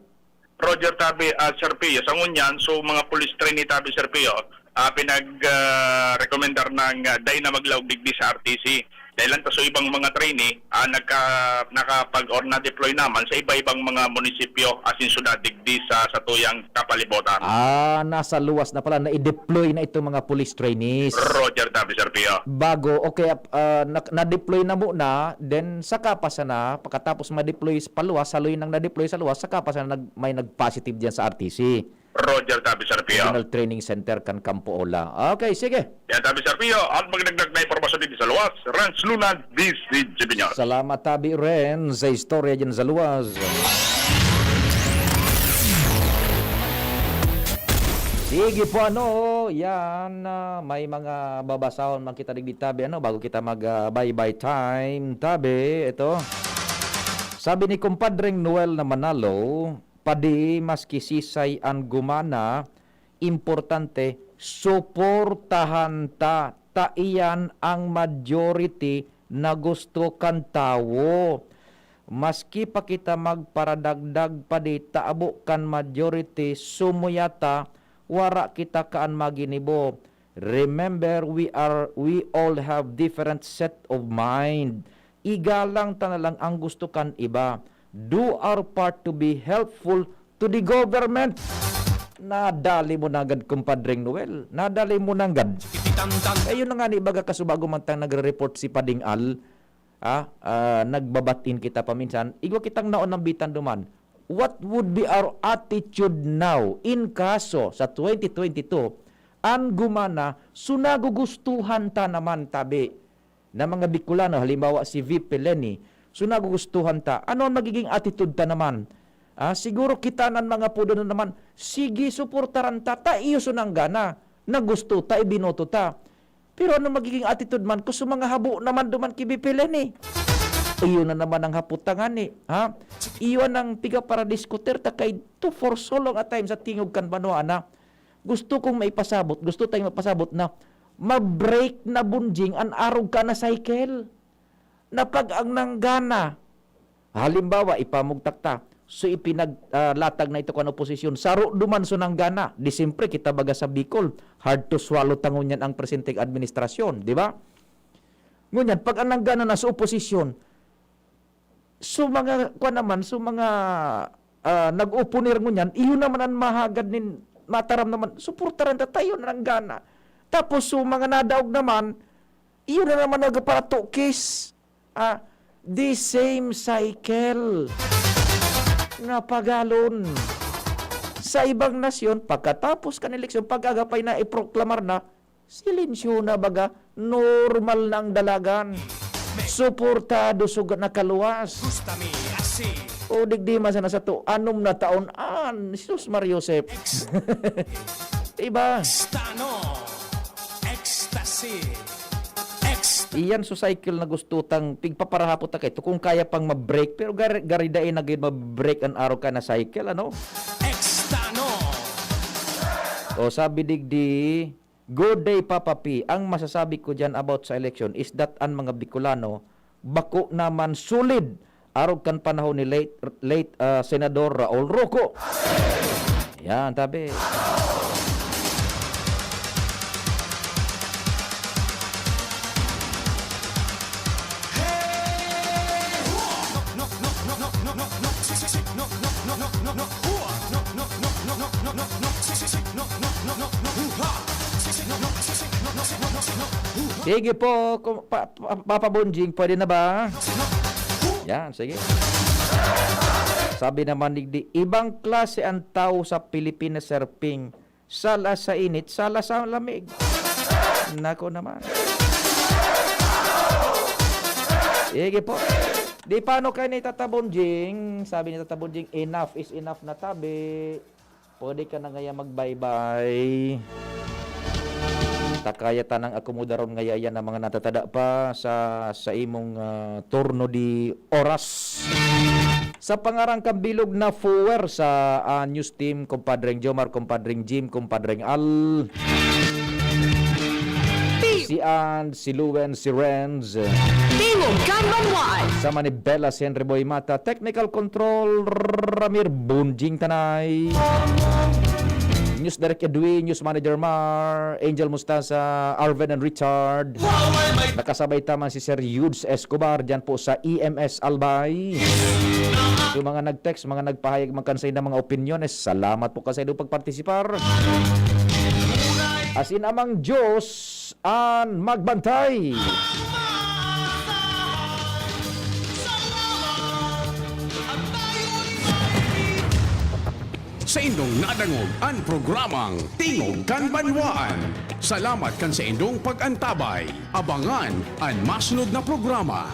Roger tabi, ah, Sir Pio. Sa ngunyan, so mga police trainee tabi, Sir Pio, ah, pinag, ah, rekomendar ng, ah, dai na maglaog digdi sa R T C. Dahil lang ta so ibang mga trainee, ah, nagka-, nakapag or na-deploy naman sa iba-ibang mga munisipyo asin syudad digdi sa satuyang kapalibutan. Ah, nasa luwas na pala, na-deploy na itong mga police trainees. Roger tabi, Sir Pio. Bago, okay, ap-, ah, na-, na-deploy na muna, then saka pa sana, pagkatapos ma-deploy sa paluwas, haloy nang na-deploy sa luwas, saka pa sana nag-, may nag-positive diyan sa R T C. Roger tabi, Sir Pio. Regional Training Center kan Kampo Ola. Okay, sige. Yan tabi, Sir Pio. At magdagdag na impormasyon dito sa luwas, Renz Luna, D Z G P News. Salamat tabi, Renz, sa istorya dyan sa luwas. Sige po, ano, yan, ah, may mga babasahon man kita digdi tabi, ano, bago kita mag, ah, bye-bye time, tabi, ito. Sabi ni Kumpadreng Noel na Manalo, padi maski sisay an gumana, importante, suportahan ta, ta iyan ang majority na gusto kan tawo. Maski pa kita magparadagdag padi, taabo kan majority, sumuya ta, wara kita kaan maginibo. Remember, we are, we all have different set of mind. Igalang ta na lang ang gusto kan iba. Do our part to be helpful to the government. Nadali mo nanggad, Kumpadreng Noel. Nadali mo nanggad. Kayo na nga ni baga kasubago man tang nagre-report si Pading Al. Ah, ah, nagbabatin kita paminsan. Igwa kitang naon ng bitan duman. What would be our attitude now in kaso sa twenty twenty-two? An gumana, so nagugustuhan ta naman, tabi, na mga Bicolano, halimbawa si V P Leni, so nagugustuhan ta. Ano ang magiging attitude ta naman? Ah, siguro kita nan mga pudo na naman, sige, suportaran ta, ta iyo so nanggana, na gusto ta, ibinoto ta. Pero ano magiging attitude man kung sa mga habo naman duman ki V P Leni? Iyo na naman ang hapot ta ngani, ha? Iyo nang piga para diskutir ta kay to for so long a time sa tingog kan banwa na. Gusto kong maipasabot, gusto tayong mapasabot na ma-break na bunjing an arog ka na cycle. Na pag ang nanggana, halimbawa, ipamugtak ta, so ipinag-, ah, latag na ito kan oposisyon, saro duman so nanggana, di siyempre kita baga sa Bicol, hard to swallow ta ngunyan ang presenteng administrasyon, di ba? Ngunyan, pag ang nanggana na sa oposisyon, so mga, kwa naman, so mga, ah, nag-oponir ngunyan, iyo naman ang mahagad nin mataram naman, suportaran ta, ta iyo na nanggana. Tapos, so mga nadaog naman, iyo na naman nagparatukis. Ah, the same cycle nga pagalon. Sa ibang nasyon, pagkatapos kan eleksyon, pag-agapay na, iproklamar na, silensyo na baga, normal na ang dalagan. Suportado, suga na kaluwas. Gusta mi asi. O digdi man sana sato, anom na taon, an, Jesus Maria Joseph. Ex- Diba? Stano. Ecstasy. Ex- Iyan so cycle na gusto tang pigpaparahapot ta kay to kung kaya pang ma-break, pero gar-, gari dai na gid ma-break an arog ka na cycle, ano? Extano. O, sabi digdi, "Good day, Papa P. Ang masasabi ko diyan about sa election is that an mga Bicolano bako naman solid arog kan panahon ni late, late, ah, Senador Raul Roco." Yan, tabi. Sige po, ku-, pa-, pa-, Papa Bonjing, pwede na ba? Yan, sige. Sabi naman ni di, ibang klase ang tao sa Pilipinas, Sir Ping. Sala sa init, sala sa lamig. Nako naman. Sige po. Di paano kayo ni Tata Bonjing? Sabi ni Tata Bonjing, enough is enough na tabi. Pwede ka na ngaya magbaybay. Ta kaya tanang akomodaron ngaya yan ang mga natatada pa sa, sa imong, ah, turno di oras. Sa pangarang kambilog na fuwer sa, ah, news team, kumpadreng Jomar, kumpadreng Jim, kumpadreng Al. Si Ann, si Luen, si Renz. Tingog kan Banwaan. Sama ni Bella, si Henry Boy Mata. Technical control, Ramir Bunjing Tanay. News Direct Edwin, News Manager Mar, Angel Mustasa, Arven and Richard. Nakasabay taman si Sir Yudes Escobar dyan po sa E M S Albay. So, mga nag-text, mga nagpahayag man kan saindang mga opinyones, salamat po kan saindong pagpartisipar. Asin Amang Diyos an magbantay. Saindong nadangog an programang Tingog kan Banwaan. Salamat kan saindong pag-antabay. Abangan an masunod na programa.